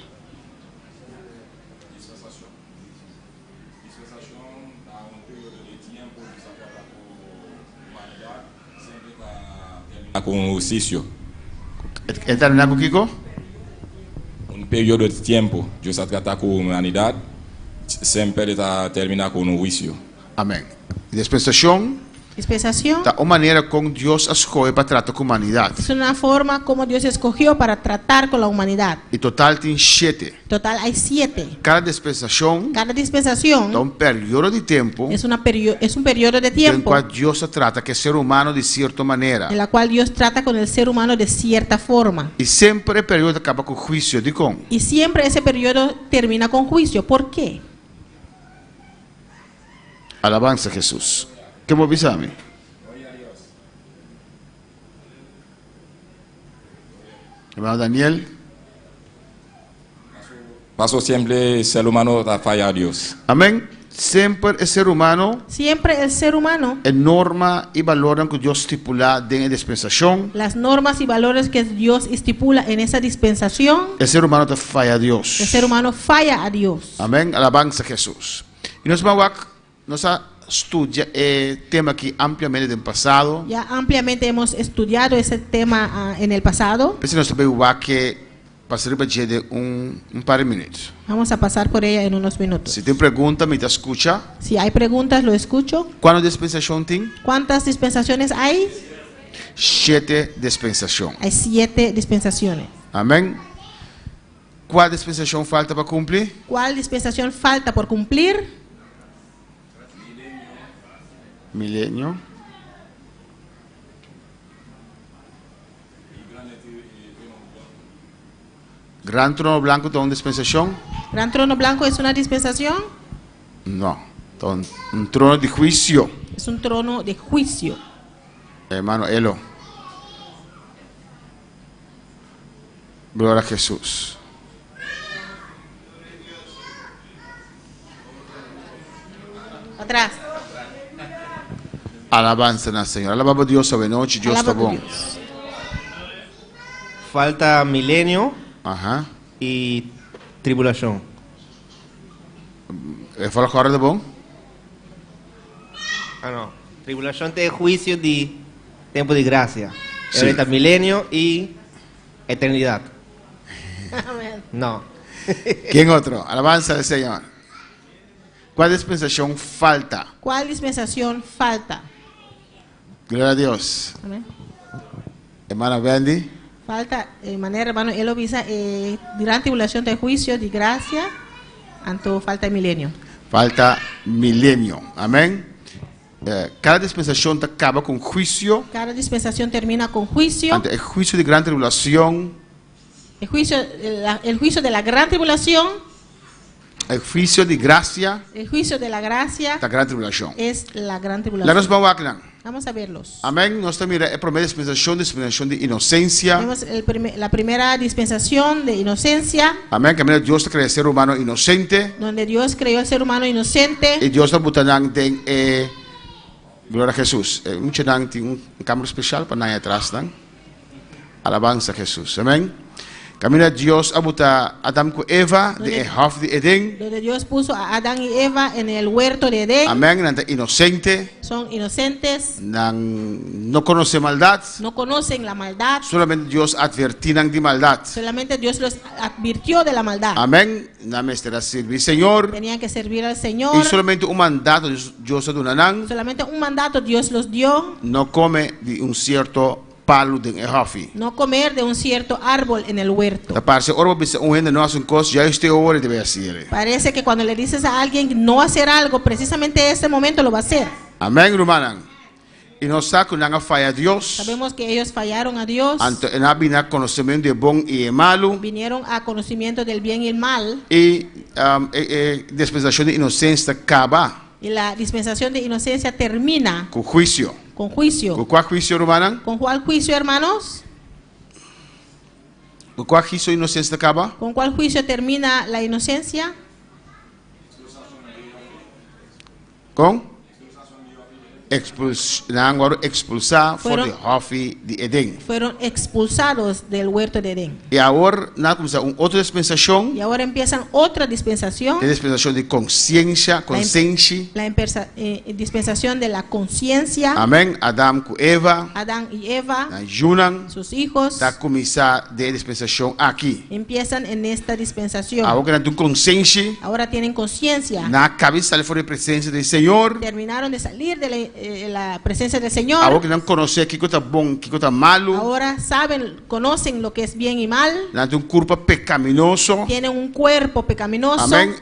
Ku un husisio. E terminá ku kiko? Un periodo di tempu Dios a trata ku humanidat, semper e ta terminá ku un huisio. Amèn. Dispensashon. Dispensación Ta un manera kon Dios a skohe pa trata ku humanidat. es una forma como Dios escogió para tratar con la humanidad. I total tin shete. Total hay siete. Kada dispensashon Cada dispensación ta un periodo di tempu es, una perio- es un periodo de den tiempo kua Dios a trata ku e ser humano di sierto manera. en la cual Dios trata con el ser humano de cierta forma. I semper e periodo ta kaba ku huisio. Dikon? Y siempre ese periodo termina con juicio. ¿Por qué? Alabansa Jesus. Ke bo bisa mi? Hermano Daniel. Paso siempre ser humano ta faya a Dios. Amen. Semper e ser humano. Siempre el ser humano. E norma i balornan ku Dios stipulá den e dispensashon. Las normas y valores que Dios estipula en esa dispensación. E ser humano ta faya Dios. El ser humano falla a Dios. Amen. Alabansa Jesus. I nos ban wak, nos a studia e tema aki ampliamente den pasado. Ya ampliamente hemos estudiado ese tema en el pasado. P'esei nos ta bay wak e pasa riba dje den un un par di minuut. Vamos a pasar por ella en unos minutos. Si tin pregunta mi ta scucha. Si hay preguntas lo escucho. Cuanto dispensacion tin? Cuantas dispensaciones hay? Shete dispensacion. Hay siete dispensaciones. Amen. Kua dispensashon falta pa kumpli? Cuál dispensación falta por cumplir? Milenio. Gran Trono Blanco ta un dispensashon? Gran Trono Blanco es una dispensación? No, ta un, un trono di huisio. Es un trono de juicio. Hermano Elo. Gloria a Jesus. Atras. Alabanza na Señor. Alaba bo Dios awe nochi. Dios ta Alaba tu bon. Dios. Falta milenio Aha. y tribulacion. E volgorde bon? Ah no. Tribulacion ta e huicio di tempo di gracia. Sí. Ahorita milenio y eternidad. Amén. No. Ken otro? Alabanza al Señor. Cuál dispensación falta? ¿Cuál dispensación falta? Gloria a Dios. Amén. Hermana Wendy. Falta, eh, manera hermano, él lo visa, eh, gran tribulación de juicio, de gracia, anto falta el milenio. Falta milenio. Amén. Eh, kada dispensashon ta kaba ku un huisio. Cada dispensación termina con juicio. Ante e huisio di gran tribulashon. El juicio, el, el juicio de la gran tribulación. E huisio di grasia. El juicio de la gracia. Ta gran tribulashon. Es la gran Laga tribulación. nos ban wak nan. Vamos a verlos. Amén. Nos ta mira e promé dispensashon, dispensashon di inosensia. Vemos el primer, la primera dispensación de inocencia. Amén. Kaminda Dios ta krea e ser humano inosente. Donde Dios creó al ser humano inocente. I Dios ta buta nan den e Gloria a Jesus. E muchanan tin un kamer spesial pa nan atras nan. Alabansa Jesus. Amén. Kaminda Dios a buta Adam ku Eva den e hof di Edén. Donde Dios puso a Adán y Eva en el huerto de Edén. Amén. Nan ta inosente. Son inocentes. Nan no konosé maldat. No conocen la maldad. Solamente Dios advertí nan di maldat. Solamente Dios los advirtió de la maldad. Amén. Nan mester a sirbi Señor. Tenían que servir al Señor. I solamente un mandato Dios, Dios a duna nan. Solamente un mandato Dios los dio. No kome di un sierto. palu den e hòfi. No comer de un cierto árbol en el huerto. Ta parse ora bo bisa un hende no hasi un kos, juist e ora e ta bai hasi el. Parece que cuando le dices a alguien no hacer algo, precisamente ese momento lo va a hacer. Amèn, rumannan. I nos sa ku nan a faya Dios. Sabemos que ellos fallaron a Dios. Anto nan a bini na konosementu di e bon i e malu. Vinieron a conocimiento del bien y el mal. I e dispensashon di inosensia ta kaba. Y la dispensación de inocencia termina. Ku huisio. Con juicio. Ku kua huisio, rumannan? Con cual juicio, hermanos? Ku kua huisio inosensia ta kaba? Con cual juicio termina la inocencia? Kon? Ekspuls, nan wòrdu ekspulsá for di hòfi di Edén. Fueron expulsados del huerto de Edén. I awor nan a kuminsá un otro dispensashon. Y ahora empiezan otra dispensación. E dispensashon di konsiensha, konsenshi. La dispensación de la conciencia. Amèn. Adam ku Eva. Adán y Eva. Nan yunan. Sus hijos. Ta kuminsá den e dispensashon aki. Empiezan en esta dispensación. Awor ku nan tin konsenshi. Ahora tienen conciencia. Nan a kaba di sali for di e presensia di Señor. Terminaron de salir de la, eh, la presencia del Señor. Awor ku nan konosé kiko ta bon, kiko ta malu. Ahora saben, conocen lo que es bien y mal. Nan tin un kurpa pekaminoso. Tienen un cuerpo pecaminoso. Amèn.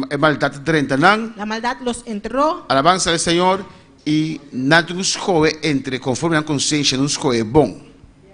E maldat ta drenta nan. La maldad los entró. Alabansa al Señor. I nan tin ku skohe entre konforme nan konsensia, nan skohe bon.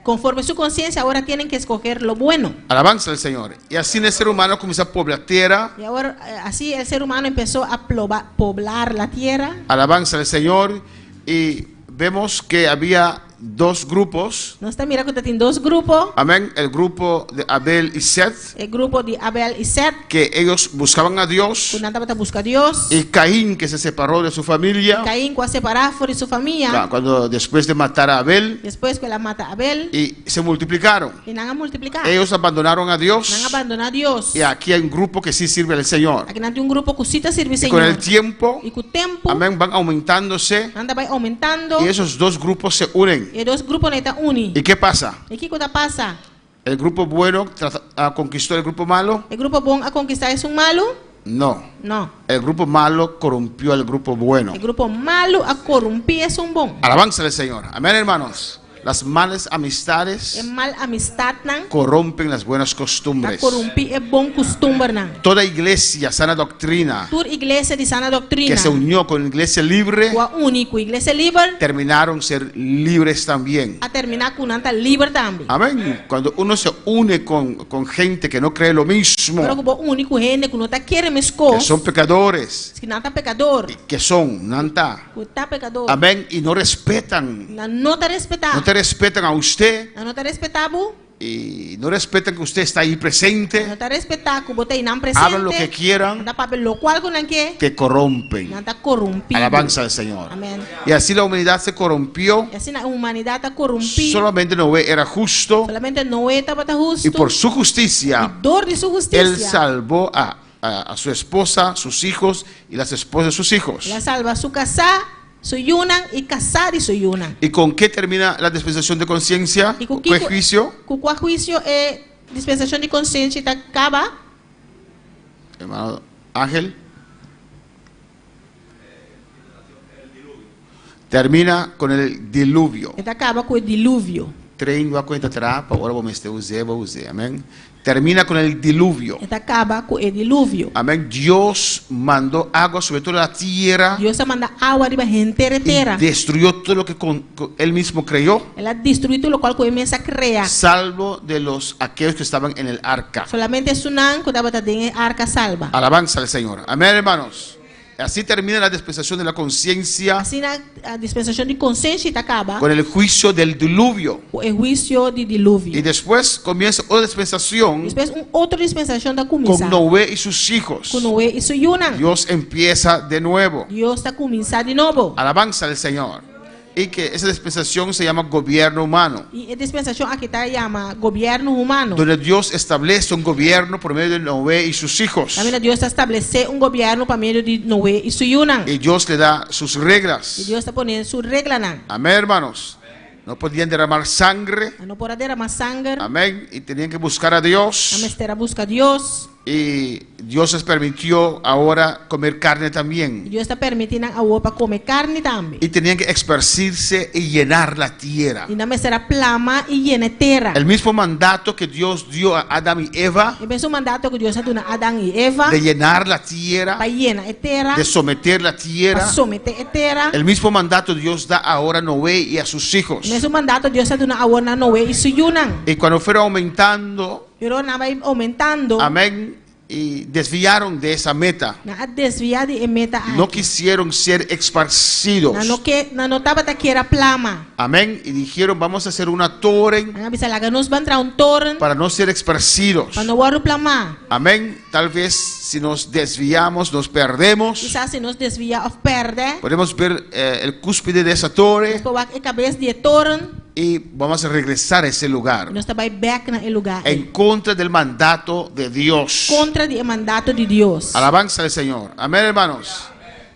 Conforme su conciencia ahora tienen que escoger lo bueno. Alabansa al Señor. I asina e ser humano a kuminsá pobla tera. Y ahora así el ser humano empezó a poblar la tierra. Alabansa al Señor. I vemos que había dos grupos. Nos ta mira ku ta tin dos grupo. Amén. El grupo de Abel y Seth. E grupo di Abel y Seth. Que ellos buscaban a Dios. Ku nan tabata buska Dios. Y Caín que se separó de su familia. Y Caín ku a separá for di su famia. Cuando después de matar a Abel. Despues ku el a mata Abel. Y se multiplicaron. Y nan a multipliká. Ellos abandonaron a Dios. Nan a bandoná Dios. Y aquí hay un grupo que sí sirve al Señor. Aki nan tin un grupo ku sí ta sirbi Y Señor. con el tiempo. Y ku tempu. Amén, van aumentándose. Nan ta bai aumentando. Y esos dos grupos se unen. E dos gruponan ei ta uni. Y qué pasa? I kiko ta pasa? El grupo bueno conquistó el grupo malo? E grupo bon a konkistá esun malu? No. No. El grupo malo corrompió al grupo bueno. E grupo malu a korumpí esun bon. Alabanza al Señor. Amén, hermanos. Las malas amistades E mal amistatnan corrompen las buenas ta costumbres. korumpí e bon kustumbernan. Toda iglesia sana doctrina Tur iglesia di sana que doktrina se unió con iglesia libre ku a uni ku iglesia liber terminaron ser libres también. a terminá ku nan ta liber tambe. Amén. Cuando uno se une con, con gente que no cree lo mismo, Ora ku bo uni ku hende ku no ta kere que meskos, son pecadores, si nan ta pekador, que son, nanta. ku ta pekador, Amén. Y no respetan, nan no ta respetá. no te respetan a usted Nan no ta respetá bo. y no respetan que usted está ahí presente. Nan no ta respetá ku bo ta einan presente. Hablan lo que quieran. Nan ta papia lokual ku nan ke. Te corrompen. Nan ta korumpí bo. Alabanza al Señor. Amén. Y así la humanidad se corrompió. Y asina e humanidat a korumpí. Solamente Noé era justo. Solamente Noé tabata hustu. Y por su justicia. Y dor di su hustisia. Él salvó a a su esposa, sus hijos y las esposas de sus hijos. El a salba su kasá, su yunan y kasá di su yunan. ¿Y con qué termina la dispensación de conciencia? Y ku ¿Qué kiko juicio? Ku kua huisio e dispensacion di konsenshi ta kaba? Hermano Ángel. Termina con el diluvio. E ta kaba ku e diluvio. Train bo a cuenta tra pa ora bo mester us'é, bo us'é. Amén. Termina con el diluvio. E ta caba cu e diluvio. Amén. Dios mandó agua sobre toda la tierra. Dios a manda awa riba henter e tera. Y destruyó todo lo que con, él mismo creyó. El a destruí tur locual cu e mes a crea. Salvo de los aquellos que estaban en el arca. Solamente esunnan cu tabata den e arca salba. Alabanza al Señor. Amén, hermanos. Así termina la dispensación de la conciencia. Asina dispensacion di consenshi ta caba. Con el juicio del diluvio. Cu e huicio di diluvio. Y después comienza otra dispensación. Despues un otro dispensacion ta cuminsa. Con Noé y sus hijos. Cu Noé y su yunan. Dios empieza de nuevo. Dios ta cuminsa di nobo. Alabanza al Señor. Y que esa dispensación se llama gobierno humano. Y e dispensacion aki ta yama gobierno humano. Donde Dios establece un gobierno por medio de Noé y sus hijos. Caminda Dios ta establece un gobierno pa medio di Noé y su yunan. Y Dios le da sus reglas. Y Dios ta pone su reglanan. Amén, hermanos. No podían derramar sangre. Nan no por a derama sanger. Amén. Y tenían que buscar a Dios. Nan mester a busca Dios. Y Dios les permitió ahora comer carne I también. Dios ta permití nan awor pa kome karni tambe. Y tenían que esparcirse y llenar la tierra. I nan mester a plama i yena e tera. El mismo mandato que Dios dio a Adán y Eva E mesun mandato ku Dios a duna Adan i Eva de llenar la tierra, pa yena e tera, de someter la pa tierra, someté e tera. el mismo mandato Dios da ahora a Noé y a sus hijos. Mesun mandato Dios a duna awor na Noé i su yunan. Y cuando fueron aumentando, Pero nan a bai oumentando, amén, y desviaron de esa meta. nan a desviá di e meta No aki. quisieron ser esparcidos. Nan no ke, nan no tabata kier a plama. Amén. Y dijeron, vamos a hacer una torre Nan a bisa laga nos ban traha un toren para no ser esparcidos. pa no wòrdu plamá. Amén. Tal vez si nos desviamos, nos perdemos. Kisas si nos desviá òf pèrdè, Podemos ver eh, el cúspide de esa torre nos por wak e kabes di e toren y vamos a regresar a ese lugar. i nos ta bai bèk na e lugá ei. En contra del mandato de Dios. Kontra di e mandato di Dios. Alabanza al Señor. Amén, hermanos.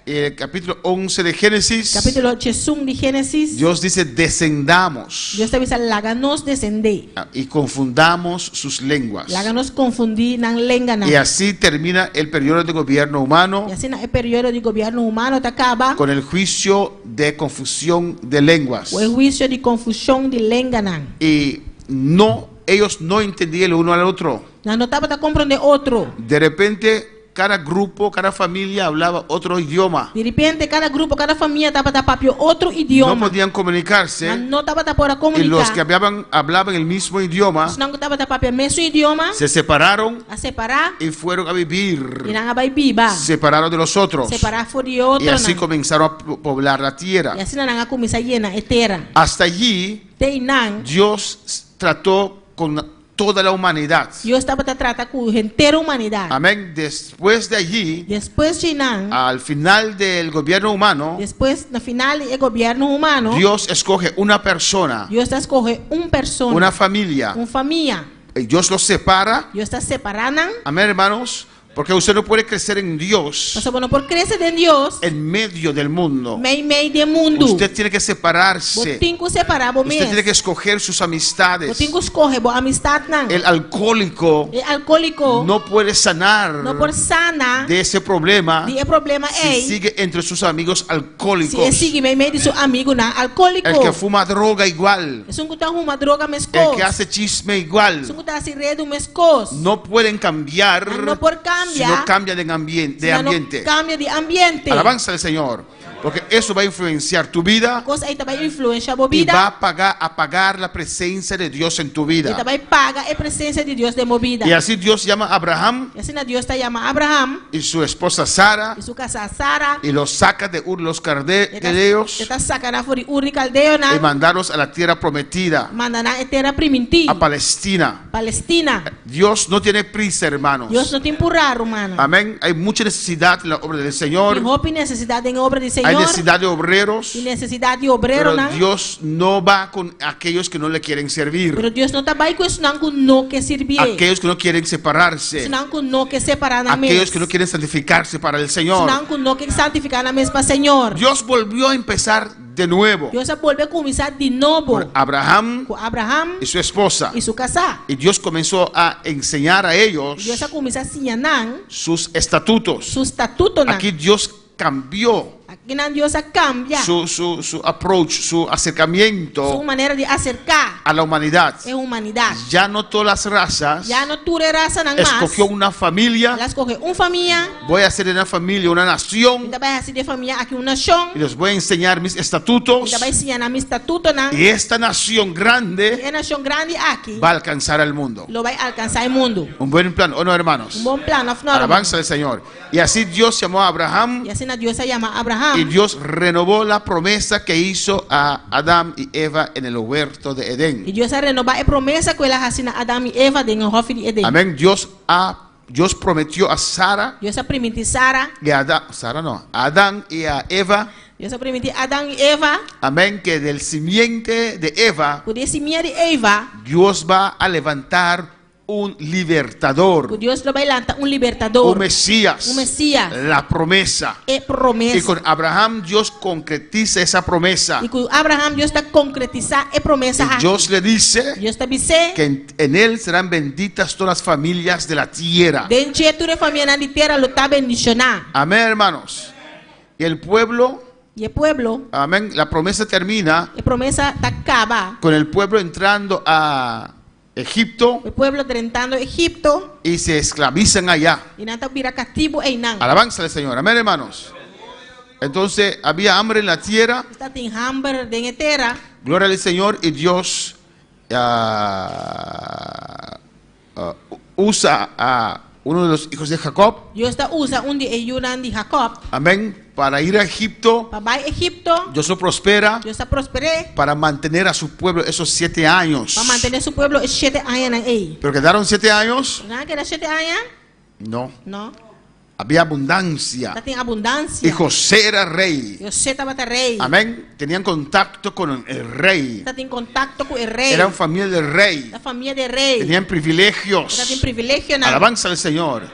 El capítulo 11 de Génesis. Kapítulo diesun di Génesis, Dios dice, descendamos Dios ta bisa, Laga nos desendé, y confundamos sus lenguas. laga nos konfundí nan lenganan. Y así termina el periodo de gobierno humano I asina e periodo di gobièrnu humano ta kaba con el juicio de confusión de lenguas. ku e huisio di konfushon di lenganan. Y no, ellos no entendían el uno al otro. Nan no tabata komprondé otro. De repente, cada grupo, cada familia hablaba otro idioma. Di repente, kada grupo, kada famia tabata papia otro No idioma. podían comunicarse. Nan no tabata por a Y los que komuniká. hablaban, hablaban el mismo idioma Esnan ku tabata papia mesun idioma se separaron a separá y fueron a i vivir nan a bai biba. separados de los otros. Separá for di Y así otronan. comenzaron a poblar la tierra. I asina nan a kuminsá yena e tera. Hasta allí Te einan, Dios trató con toda la humanidad. Dios tabata trata ku henter humanidat. Amén. Después de allí, Despues di einan, al final del gobierno humano, despues na final di e gobièrnu humano, Dios escoge una persona, Dios ta skohe un persona, una familia. un famia. Y Dios los separa. Dios ta separá nan. Amén, hermanos. Porque usted no puede crecer en Dios Pasobra bo no por krese den Dios en medio del mundo. mei mei di e mundu. Usted tiene que Bo separarse. tin ku separá bo Usted mes. tiene que escoger sus Bo amistades. tin ku skohe bo amistatnan. El alcohólico E alkohóliko no puede sanar no por sana de ese problema di e problema si ei sigue entre sus amigos si e alcohólicos. sigui mei mei di su amigunan alkohóliko. El que fuma droga igual. Esun ku ta huma droga El meskos. que hace chisme igual. Esun ku ta hasi redu meskos. No pueden cambiar Nan no por si kambia no cambian de ambiente. si De nan no ambiente. kambia di ambiente. Alabanza al Señor. Porque eso va a influenciar tu vida Kos ei ta bai influensiá bo y bida va a apagar, apagar la presencia de Dios en tu i ta vida. bai paga e presensia di Dios den bo bida. Y así Dios llama a Abraham I asina Dios ta llama Abraham y su esposa Sara i su kasá Sara y los saca de Ur los E ta Caldeos e ta saka nan for di Ur di Kaldeonan y mandarlos a la tierra prometida, manda nan e tera primintí, a Palestina. Palestina. Dios no tiene prisa, hermanos. Dios no tin purá, rumannan. Amén. Hay mucha necesidad en la obra del Señor. Tin hopi nesesidat den obra di Hay Señor. necesidad de obreros. Tin nesesidat di Pero obreronan. Dios no va con aquellos que no le quieren servir. Pero Dios no ta bai ku esnan ku no ke sirbié. Aquellos que no quieren separarse. Esnan ku no ke separá nan Aquellos mes. que no quieren santificarse para el Señor. Esnan ku no ke santifiká nan mes pa Señor. Dios volvió a empezar de nuevo Dios a bolbe kuminsá di nobo con Abraham ku Abraham y su esposa. i su kasá. Y Dios comenzó a enseñar a ellos Dios a kuminsá siña nan sus estatutos. su statutonan. Aquí Dios cambió Akinan Dios a kambia su, su, su approach, su acercamiento su manera di aserká a la humanidad. e humanidat. Ya no todas las razas. Ya no tur e rasanan mas. Escogió una familia. El a skohe un famia. Voy a hacer de una familia una Mi nación. ta bai hasi di e famia aki un nashon. Y les voy a enseñar mis estatutos. Mi ta bai siña nan mi statutonan. Y esta nación grande E nashon grandi aki va a alcanzar al mundo. lo bai alkansá e mundu. Un buen plan, ¿o no, hermanos? Un bon plan, òf no, ruman? Alabanza al Señor. Y así Dios llamó a Abraham. I asina Dios a yama Abraham. Y Dios renovó la promesa que hizo a Adán y Eva en el huerto de I Edén. Dios a renobá e promesa ku el a hasi na Adam i Eva den e hòfi di Edén. Amén. Dios, Dios prometió a Sara Dios a primintí Sara. y a Adán, Sara no, a Adán y a Eva. Dios a primintí Adam i Eva. Amén. Que del simiente de Eva, Ku di e simia di Eva. Dios va a levantar un libertador. Ku Dios lo bai lanta un libertador. Un Mesías. Un Mesías. La promesa. E promesa. Y con Abraham Dios concretiza esa promesa. I ku Abraham Dios ta konkretisá e promesa Y aki. Dios le dice Dios ta bis'é. que en, en él serán benditas todas las familias de la tierra. Den dje tur e famianan di tera lo ta bendishoná. Amén, hermanos. Y el pueblo, I e pueblo, amén, la promesa termina e promesa ta kaba. con el pueblo entrando a Egipto E pueblo drentando Egipto y se esclavizan allá. i nan ta bira katibu einan. Alabanza al Señor. Amén, hermanos. Entonces había hambre en la tierra. Tabatin hamber den e tera. Gloria al Señor y Dios ah, ah, usa a uno de los hijos de Jacob, Dios ta usa un di e yunan di Jacob amén, para ir a Egipto. pa bai Egipto. Dios lo prospera Dios a prosper'é para mantener a su pueblo esos siete años. pa mantené su pueblo e shete añanan ei. Pero quedaron siete años. Nan a keda shete aña? No, No. había abundancia. Tabatin abundansia. Y José era rey. José tabata rei. Amén. Tenían contacto con el rey. Tabatin kontakto ku e rei. Eran familia del rey. Ta famia di rei. Tenían privilegios. Tabatin privilegionan. Alabanza al Señor.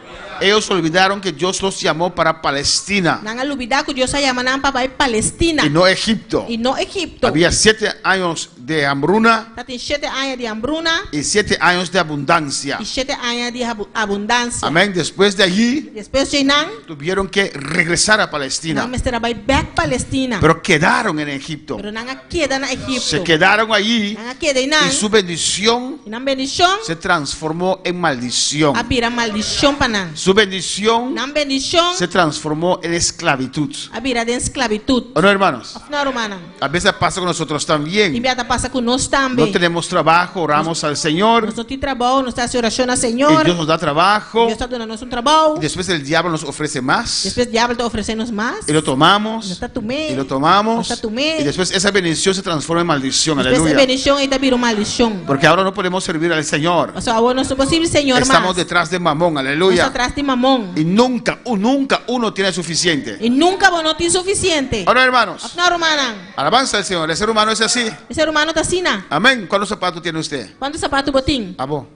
Ellos olvidaron que Dios los llamó para Palestina Nan a lubidá ku Dios a yama nan pa bai Palestina y no Egipto. i no Egipto. Había siete años de hambruna Tabatin shete aña di hambruna y siete años de abundancia. i shete aña di abundansia. Amén. Después de allí Despues dje nan, tuvieron que regresar a nan Palestina, mester a bai bèk Palestina. pero quedaron en Egipto. Pero nan a keda na Egipto. Se quedaron allí Nan a keda einan. y su bendición I nan bendishon se transformó en maldición. a bira maldishon pa nan. Su bendición Nan bendishon se transformó en esclavitud. a bira den sklabitut. ¿O no, hermanos? Òf no, rumannan? A veces pasa con nosotros también. Tin bia ta pasa ku nos tambe. No tenemos trabajo, oramos al Señor Nos no tin trabou, nos ta hasi orashon na y Señor. Dios nos da trabajo. Dios ta duna nos un trabou. Y después el diablo nos ofrece más Despues diabel ta ofresé nos mas. y lo tomamos Nos ta tum'é. y lo tomamos Nos ta tum'é. y después esa bendición se transforma en maldición. Despues e Aleluya. bendishon ei ta bira un maldishon. Porque ahora no podemos servir al Señor. Pasobra awor nos no por sirbi Señor mas. Estamos detrás de Mamón, Nos aleluya. ta tras di Mamón. Y nunca, nunca uno tiene suficiente. I nunka bo no tin sufisiente. Ahora, hermanos, Òf no, rumannan? alabanza al Señor. El ser humano es así. E ser humano ta asina. Amén. ¿Cuántos zapatos tiene usted? Kuantu sapatu bo tin? Abo.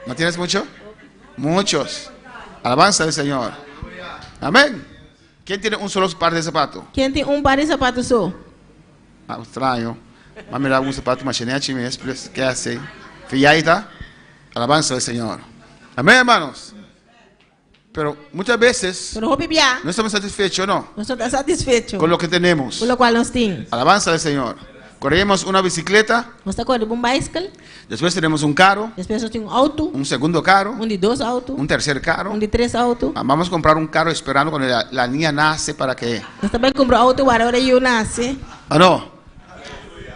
¿No tienes mucho? Muchos. Alabanza al Señor. Amén. ¿Quién tiene un solo par de zapatos? Ken tin un par di sapatu so? Ah, extraño. Va a mirar un zapato machinechi, me es, ¿qué hace? Fillaita. Alabanza al Señor. Amén, hermanos. Pero muchas veces Pero hopi bia, no estamos satisfechos, ¿no? nos no ta satisfecho Con lo que tenemos. ku lokual nos tin. Alabanza al Señor. Corremos una bicicleta, Nos ta kore un baiskel, después tenemos un carro, despues nos tin un outo, un segundo carro, un di dos outo, un tercer carro. un di tres outo. Ah, Vamos a comprar un carro esperando cuando la, la niña nace para que... Nos ta bai kumpra outo warda ora e yu nase. Ah, no.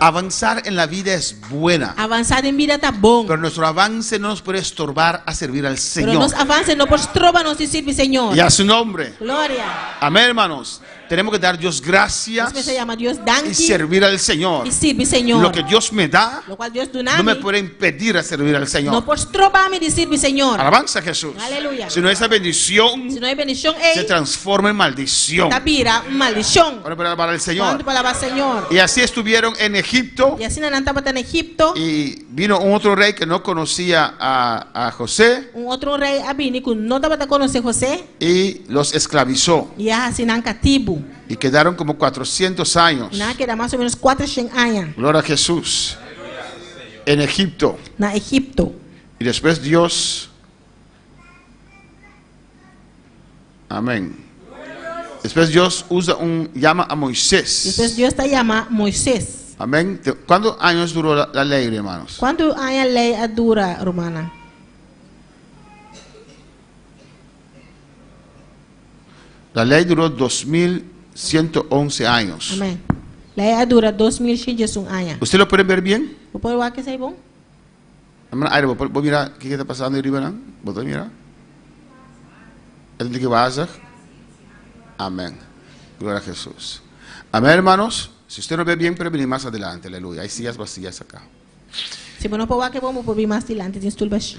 Avanzar en la vida es buena, Avansá den bida ta bon. pero nuestro avance no nos puede estorbar a servir al Pero Señor. nos avanse no por stroba nos di sirbi Señor. Y a su nombre. Gloria. Amén, hermanos. Tenemos que dar Dios gracias Nos mester yama Dios y danki servir al Señor. i sirbi Señor. Lo que Dios me da Lokual Dios duna no me mi puede impedir a servir al no Señor. por stroba mi di sirbi Señor. Alabanza a Jesús. Aleluya. Sino esa bendición Sino e bendishon se ei transforma en maldición. ta bira un maldishon. Ahora para alabar al Señor. Kuantu pa alabá Señor. Y así estuvieron en Egipto. I asina nan tabata na Egipto. Y vino un otro rey que no conocía a, a José Un otro rei a bini ku no tabata konosé José y los esclavizó. i a hasi nan katibu. Y quedaron como 400 años. Nan a keda mas o ménos kuatershen aña Gloria a Jesús. En Egipto. na Egipto. Y después Dios. Amén. Después Dios usa un llama a Moisés. Despues Dios ta yama Moisés. Amén. ¿Cuántos años duró la, la ley, hermanos? Kuantu aña lei a dura, rumannan? La ley duró 2111 años. Amén. Lei a dura 2111 aña. ¿Usted lo puede ver bien? Bo por wak esei bon? Hermano, Aire, vos vos mira qué está pasando ahí arriba, ¿no? ¿Vos mira? ¿Es de que va a hacer? Amén. Gloria a Jesús. Amén, hermanos. Si usted no ve bien, puede venir más adelante. Aleluya. Hay sillas vacías acá. Si bo no por wak bon, bo por bin mas dilanti, tin stul bashí.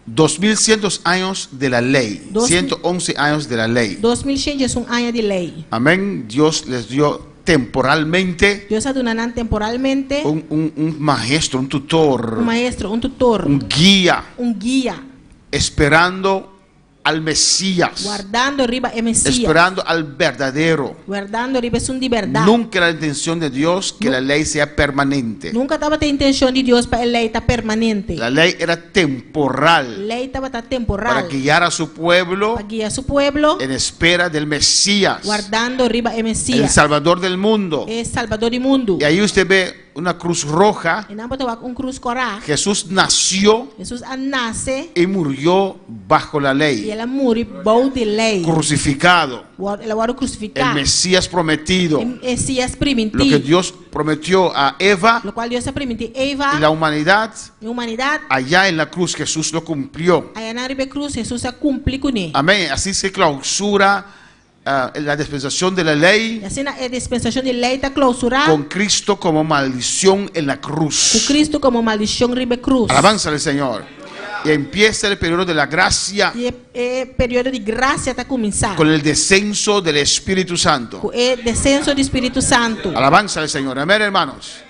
2100 años de la ley. Dos- 111 años de la ley. 2111 aña di lei. Amén. Dios les dio temporalmente Dios a duna nan temporalmente un, un, un maestro, un tutor, un maestro, un tutor, un guía, un guia, esperando al Mesías, wardando riba e Mesias, esperando al verdadero. wardando riba esun di bèrdat. Nunca era la intención de Dios que la ley sea permanente. Nunka tabata intenshon di Dios pa e lei ta permanente. La ley era temporal Lei tabata para temporal guiar a su pueblo pa guia su pueblo en espera del Mesías, wardando riba e el Mesias, Salvador del mundo. e Salbador di mundu. Y ahí usted ve una cruz roja. Einan bo ta wak un krus kòrá. Jesús nació Hesus a nase y murió bajo la i ley, el a muri bou di lei. crucificado, El a wòrdu el krusifiká. Mesías prometido. E Mesias Lo que primintí. Dios prometió a Eva Lokual Dios a primintí Eva y la humanidad, i humanidat. allá en la cruz Jesús lo cumplió. Ayanan riba e krus Hesus a kumpli kuné. Amén. Así se clausura la dispensación de la ley I asina e dispensashon di lei ta klousurá con Cristo como maldición en la ku cruz. Kristu komo maldishon riba e krus. Alabanza al Señor. Y empieza el periodo de la gracia I e periodo di grasia ta kuminsá con el descenso del Espíritu Santo. ku e desenso di Spiritu Santu. Alabanza al Señor. Amén, hermanos.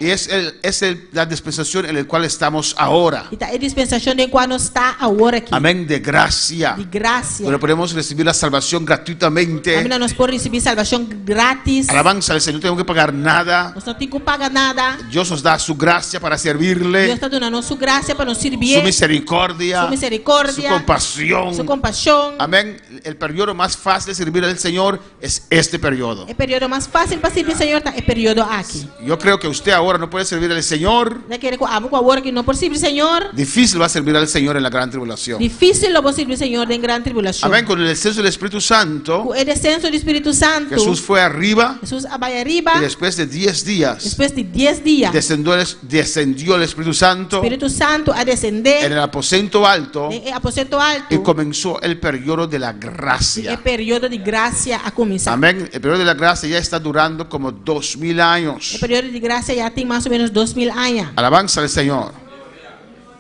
Y es, el, es el- la dispensación en la cual estamos ahora. I ta e dispensashon den kua nos ta awor aki. Amén, de gracia. Di grasia. Donde podemos recibir la salvación gratuitamente. Kaminda nos por risibí salbashon grátis. Alabanza al Señor, no tengo que pagar nada. Nos no tin ku paga nada. Dios nos da su gracia para servirle, Dios ta duna nos su grasia pa nos su sirbié, misericordia, su misericordia, su compasión. su kompashon. Amén. El periodo más fácil de servir al Señor es este periodo. E periodo mas fásil pa sirbi Señor ta e periodo aki. Yo creo que usted ahora no puede servir al Señor. Mi ta kere ku abo ku awor aki no por sirbi Señor. Difícil va a servir al Señor en la gran tribulación. Difísil lo bo sirbi Señor den gran tribulashon. Amén. Con el descenso del Espíritu Santo, Ku e desenso di Spiritu Santu, Jesús fue arriba Hesus a bai ariba y después de 10 días despues di dies dia. descendió el, descendió el Espíritu Santo Spiritu Santu a desendé en el aposento alto den e aposento y altu comenzó el periodo de la i e gracia. periodo di grasia a kuminsá. Amén. El periodo de la gracia ya está durando como 2000 E años. periodo di grasia ya tin mas o ménos 2000 aña. Alabanza al Señor.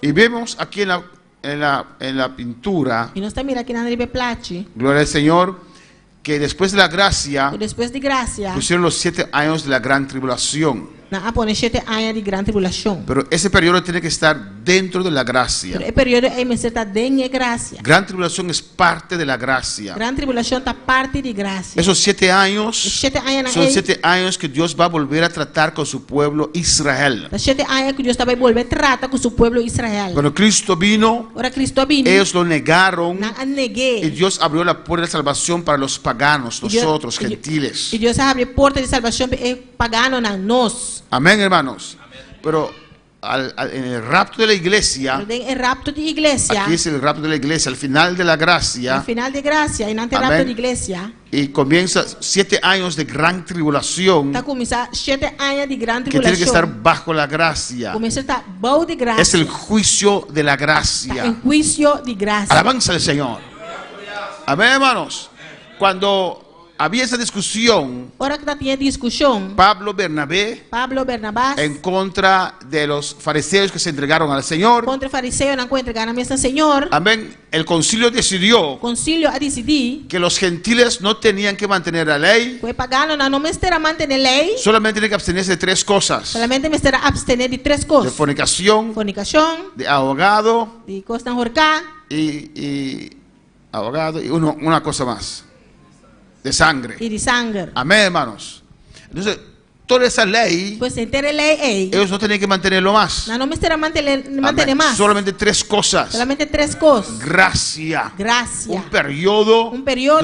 Y vemos aquí en la, en la, en la pintura, I nos ta mira akinan riba e plachi, gloria al Señor, que después de la gracia ku despues di grasia pusieron los 7 años de la gran tribulación. nan a pone shete aña di gran tribulashon. Pero ese periodo tiene que estar dentro de la gracia. Pero e periodo ei mester ta den e grasia. Gran tribulación es parte de la gracia. Gran tribulashon ta parti di grasia. Esos 7 años E shete añanan son ei 7 años que Dios va a volver a tratar con su pueblo Israel. ta shete aña ku Dios ta bai bolbe trata ku su pueblo Israel. Cuando Cristo vino, Ora Cristo a bini, ellos lo negaron nan a y negu'é. Dios abrió la puerta de salvación para los paganos, I Dios, nosotros, i, gentiles. i Dios a habri e porta di salbashon pa e paganonan, nos. Amén, hermanos. Pero en el rapto de la iglesia, Pero den e rapto di iglesia, aquí es el rapto de la iglesia, al final de la na gracia, final di grasia, einan ta e rapto Amén. di iglesia, y comienza 7 años de gran tribulación ta kuminsá shete aña di gran que tiene que estar tribulashon. bajo la gracia. Ku mester ta bou di Es grasia. el juicio de la Ta e gracia. huisio di grasia. Alabanza al Señor. Amén, hermanos. Cuando había esa discusión, Ora ku tabatin e diskushon, Pablo Bernabé Pablo Bernabas en contra de los fariseos que se entregaron al Señor. kontra e fariseonan ku a entregá nan mes na Señor, Amén. El concilio decidió konsilio a disidí que los gentiles no tenían que mantener la ley, ku e paganonan no mester a mantené lei, solamente tenían que abstenerse de tres cosas: solamente mester a abstené di tres de kos, fornicación, fornikashon, de ahogado di kosnan horká y ahogado y una cosa más, de sangre. i di sanger. Amén, hermanos. Entonces, toda esa ley, Pues henter e lei ei, ellos no tenían que mantenerlo más. nan no mester a mantené, mantené Amén. mas. Solamente tres cosas. Solamente tres kos. Gracia. Grasia. Un periodo. Un periodo.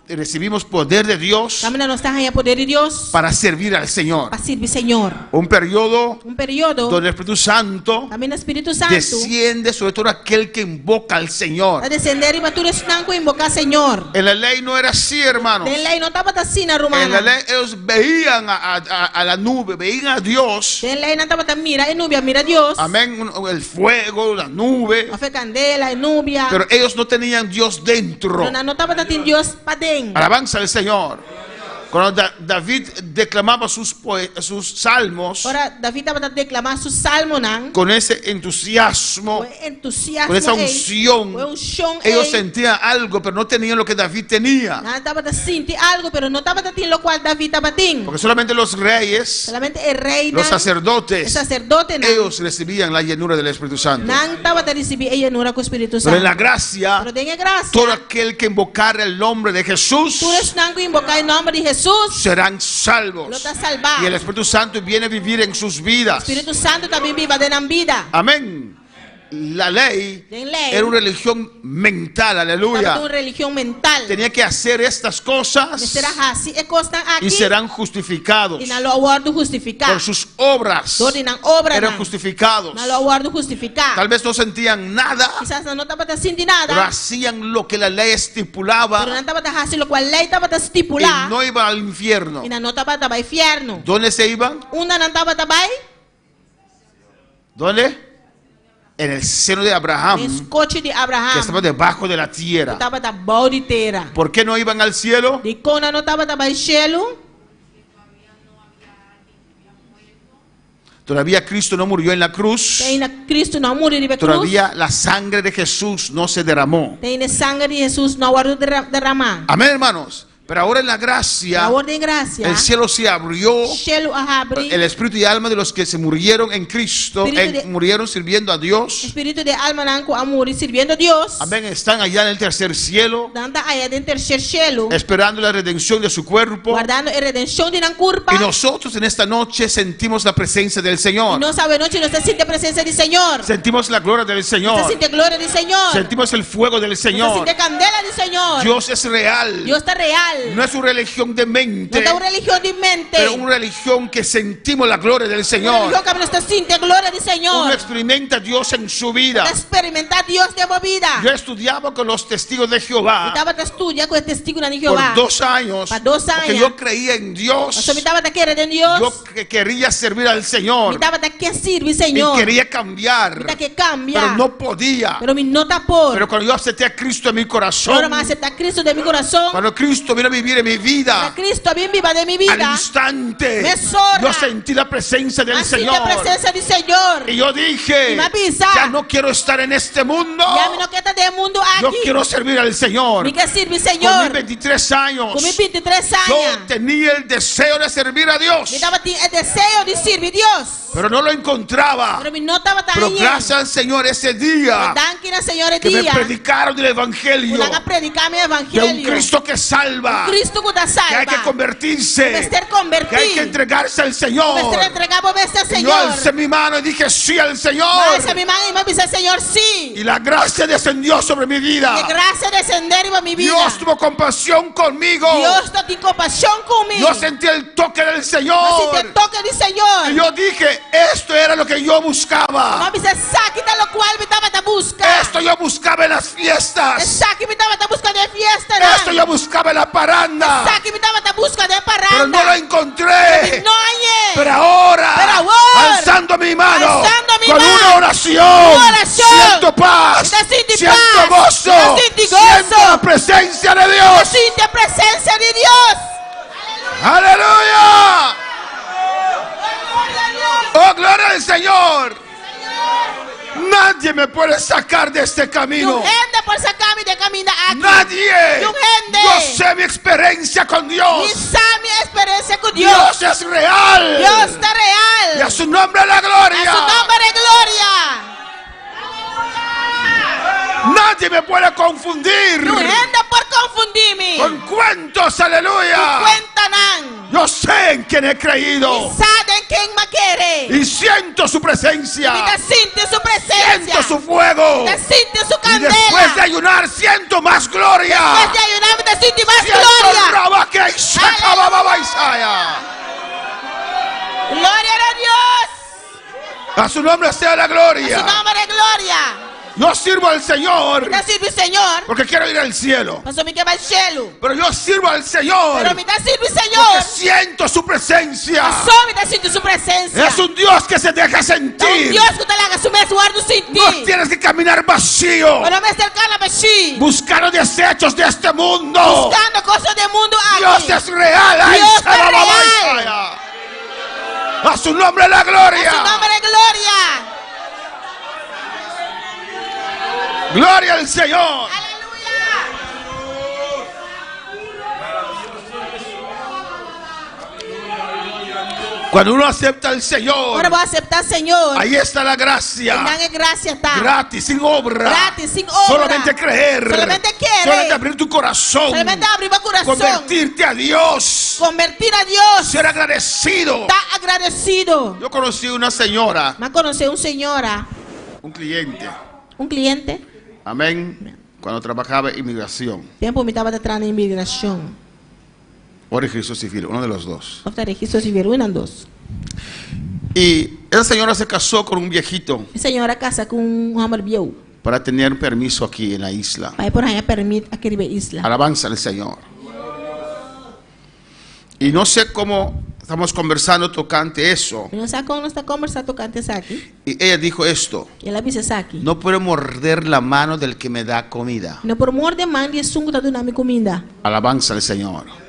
Donde recibimos poder de Dios Kaminda nos ta haña poder di Dios para servir al Señor. pa sirbi Señor. Un periodo Un periodo donde el Espíritu Santo kaminda Spiritu Santu desciende sobre todo aquel que invoca al Señor. ta desendé riba tur esnan ku invoká Señor. En la ley no era así, hermanos. Den lei no tabata asina, En la rumannan. ley ellos veían a la nube, veían a Dios. Den lei nan tabata mira e nubia, mira Dios. Amén. El fuego, la nube. Òf e kandela, e nubia. Pero ellos no tenían Dios dentro. Pero nan no tabatin Dios paden. Alabanza al Señor. Cuando David declamaba sus, sus salmos Ora David tabata deklamá su salmonan con ese entusiasmo, ku e entusiasmo con esa ei, unción, ku e unshon ellos ei, sentían algo, pero no tenían lo que David tenía. nan tabata sinti algu, pero no tabata tin lokual David tabatin. Porque solamente los reyes, Solamente e reinan, los sacerdotes, e saserdotenan, ellos recibían la llenura del Espíritu Santo. nan tabata risibí e yenura ku Spiritu Pero en la Santu. gracia, Pero den e grasia, todo aquel que invocare el nombre de Jesús tur esnan ku invoká e nòmber di Hesus serán salvos. lo ta salbá. Y el Espíritu Santo viene a vivir en sus vidas. Spiritu Santu ta bin biba den nan bida. Amén. La ley Den lei era una religión mental, aleluya. tabata un religion mental. Tenía que hacer estas cosas Mester a hasi e kosnan y aki serán justificados i nan lo a wòrdu hustifiká. por sus obras. Dor di nan obranan. Eran justificados. Nan lo a wòrdu hustifiká. Tal vez no sentían nada, Kisas nan no tabata sinti pero nada, hacían lo que la ley estipulaba pero nan tabata hasi lokual lei tabata stipulá y no iban al infierno. i nan no tabata bai fièrnu. ¿Dónde se iban? Unda nan tabata bai? ¿Dónde? En el seno de Abraham, Den skochi di Abraham, que estaba debajo de la ku tierra. tabata bou di tera. ¿Por qué no iban al cielo? Dikon nan no tabata bai shelu? Todavía Cristo no murió en la cruz. Te ainda Cristo no a muri riba e krus. Todavía la sangre de Jesús no se derramó. Te ainda e sanger di Hesus no a wòrdu derramá. Amén, hermanos. Pero ahora en la gracia, Awor den grasia, el cielo se abrió. shelu a habri. El espíritu y alma de los que se murieron en Cristo, Espíritu de- murieron sirviendo a Dios. Spiritu di almanan ku a muri sirbiendo Dios. Amén. Están allá en el tercer cielo, Nan ta aya den terser shelu, esperando la redención de su cuerpo. wardando e redenshon di nan kurpa. Y nosotros en esta noche sentimos la presencia del I Señor. nos awe nochi nos ta sinti e presensia di Señor. Sentimos la gloria del Nos ta Señor. sinti e gloria di Señor. Sentimos el fuego del Nos ta Señor. sinti e kandela di Señor. Dios es real. Dios ta real. No es una religión de mente, No ta un religion di mente. pero una religión que sentimos la gloria del Un Señor. religion ku nos ta sinti e gloria di Señor. Uno experimenta a Dios en su vida. Ta eksperimentá Dios den bo bida. Yo estudiaba con los testigos de Jehová Mi tabata studia ku e testigunan di por Jehová. dos años. Pa dos Porque aña. yo creía en Dios. Pasobra mi tabata kere den Dios. Yo quería servir al Señor. Mi tabata ke sirbi Y Señor. quería cambiar. Mi ta ke kambia. Pero no podía. Pero mi no ta por. Pero cuando yo acepté a Cristo en mi corazón. Ora mi a aseptá Cristo den mi kurason. Cuando Cristo vino a vivir en mi vida. Ora Cristo a bin biba den mi bida. Al instante. Mesora. Yo sentí la presencia del M'a sinti Señor. presensia di Señor. Y yo dije, I m'a bisa. ya no quiero estar en este mundo. Ya mi no ke ta den e mundu aki. Yo quiero servir al Señor. Mi ke sirbi Con Señor. mis 23 años. Ku mi 23 Yo aña. tenía el deseo de servir a Dios. Mi tabatin e deseo di sirbi Dios. Pero no lo encontraba. Pero mi no tabata Pero hañ'é. gracias al Señor ese día Danki na Señor e que me dia. predicaron el Evangelio Ku nan a prediká mi de un Evangelio. Cristo que salva, Un Cristo ku ta que hay que salba. convertirse, Mester konvertí. que hay que entregarse al Señor. Mester entregá bo mes na Y yo Señor. alcé mi mano y dije sí al Señor. M'a alsa mi man i m'a bisa Señor sí. Y la gracia descendió sobre mi vida. I e grasia a desendé riba mi bida. Dios tuvo compasión conmigo. Dios tabatin kompashon ku mi. Yo sentí el toque del Señor. M'a sinti e toke di Señor. Y yo dije, esto era lo que yo buscaba. M'a bisa esaki ta lokual mi tabata buska. Esto yo buscaba en las fiestas. Esaki mi tabata buska den fiestanan. Esto yo buscaba en la parranda. Esaki mi tabata buska den parranda. Pero no lo encontré. No hañ'é. Pero ahora, Pero ahora, alzando mi mano, alzando mi con mano, una oración, una oración, siento paz, mi ta sinti siento paz, gozo, mi ta sinti gozo, siento la presencia de Dios. Mi ta sinti e presensia di Dios. Aleluya. Oh, gloria al Señor. Nadie me puede sacar de este camino. Niun hende por saka mi di e kaminda aki. Nadie. Niun hende. Yo sé mi experiencia con Dios. Mi sa mi eksperensia ku Dios. Dios es real. Dios ta real. Y a su nombre la gloria. A su nombre gloria. Nadie me puede confundir. Niun hende por konfundí mi. Con cuentos, aleluya. Ku kuentanan. Yo sé en quién he creído. Mi sa den ken m'a kere. Y siento su presencia. Mi ta sinti su presensia. Siento su fuego. Mi ta sinti su Y kandela. después de ayunar, siento más gloria. Despues di ayuná, mi ta sinti mas Siento gloria. raba que Isaac, baba, Isaiah. Gloria na Dios. A su nombre sea la gloria. A su nombre gloria. Yo sirvo al Señor. Mi ta sirbi Señor. Porque quiero ir al cielo. Pasobra mi ke bai shelu. Pero yo sirvo al Señor. Pero mi ta sirbi Señor. Porque siento su presencia. Pasobra mi ta sinti su presensia. Es un Dios que se deja sentir. Ta un Dios ku ta laga su mes wòrdu sintí. No tienes que caminar vacío. Bo no mester kana bashí. Buscando desechos de este mundo. Buskando kos di e mundu aki. Dios es real. Ay, Dios ta shalababay, real. A su nombre la gloria. A su nomber e gloria. Gloria al Señor. Aleluya. Cuando uno acepta al Señor, Ora bo aseptá Señor, ahí está la gracia. Einan e grasia ta. Gratis, sin obra. Gratis, sin obra. Solamente creer. Solamente kere. Solamente abrir tu corazón. Solamente habri bo kurason. Convertirte a Dios. Konvertí na Dios. Ser agradecido. Ta agradesido. Yo conocí una señora, M'a konosé un señora, un cliente. un kliente. Amén. Cuando trabajaba en inmigración. Tempu mi tabata traha na inmigrashon. O registro civil, uno de los dos. Of ta registro civil, un nan dos. Y esa señora se casó con un viejito E señora a casa ku un hòmber bieu. para tener permiso aquí en la isla. Pa e por haña pèrmit aki riba e isla. Alabanza al Señor. Y no sé cómo estamos conversando tocante eso. Mi no sa kon nos ta kombersá tokante esaki. Y ella dijo esto. I el a bisa esaki. No puedo morder la mano del que me da comida. Mi no por morde man di esun ku ta duna mi kuminda. Alabanza al Señor.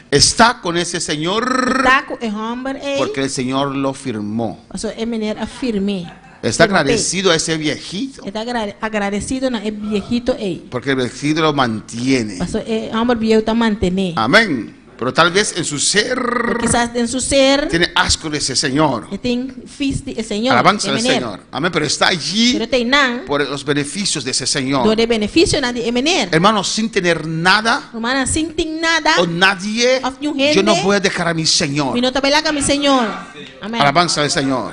Está con ese señor Ta ku e hòmber ei. porque el Señor lo firmó. Pasobra e meneer a firm'é. Está Firma p'e. agradecido a ese viejito E ta agradesido na e biehito ei. porque el viejito lo mantiene. Pasobra e hòmber bieu ta manten'é. Amén. Pero tal vez en su ser Pero kisas den su ser tiene asco de ese Señor. e tin fis di e Señor, Alabanza e al meneer. Señor. Amén. Pero está allí Pero ta einan por los beneficios de ese Señor. dor e beneficionan di e meneer. Hermanos, sin tener nada Rumannan, sin tin nada o nadie, of niun hende, yo no voy a dejar a mi Señor. mi no ta bai laga mi Señor. Amén. Alabanza al Señor.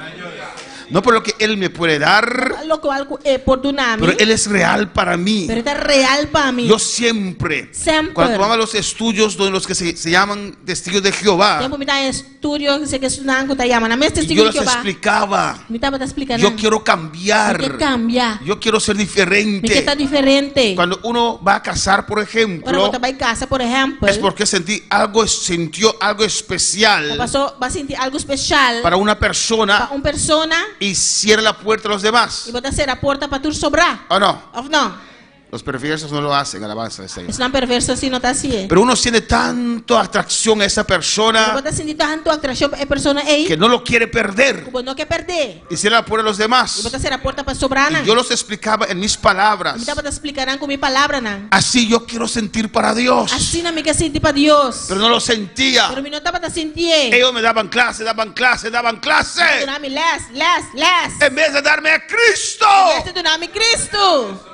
No por lo que Él me puede dar, Pa lokual ku E por duna mi, pero Él es real para mí. pero E ta real pa mi. Yo siempre, Semper. cuando tomaba los estudios donde los que se llaman testigos de Jehová, Tempu mi ta den estudio, se ke esnan ku ta yama nan mes y testigo yo di les Jehová, explicaba, mi tabata splika yo nan, quiero cambiar, Mi ke kambia. yo quiero ser Mi ke diferente. ta diferente. Cuando uno va a casar, por Ora ejemplo, bo ta bai kasa, por ehèmpel, es porque sentí algo, sintió algo especial pasó bo a sinti algu spesial para una persona pa un persona y cierra la puerta a los demás. i bo ta sera porta pa tur sobrá. ¿O no? Òf no? Los perversos no lo hacen, alabanza al Señor. Esnan perverso sí no ta hasié. Pero uno siente tanto atracción a esa persona. Pero bo ta sinti tantu atracción pa e persona ei. Que no lo quiere perder. Ku bo no ke perdé. Y cierra la puerta a los demás. I bo ta sera porta pa sobranan. Y yo los explicaba en mis palabras. Mi tabata splika nan ku mi palabranan. Así yo quiero sentir para Dios. Asina mi ke sinti pa Dios. Pero no lo sentía. Pero mi no tabata sintié. Ellos me daban clase, daban clase, daban clase. Duna mi les, les, les. En vez de darme a Cristo. En vez de duna mi Cristo.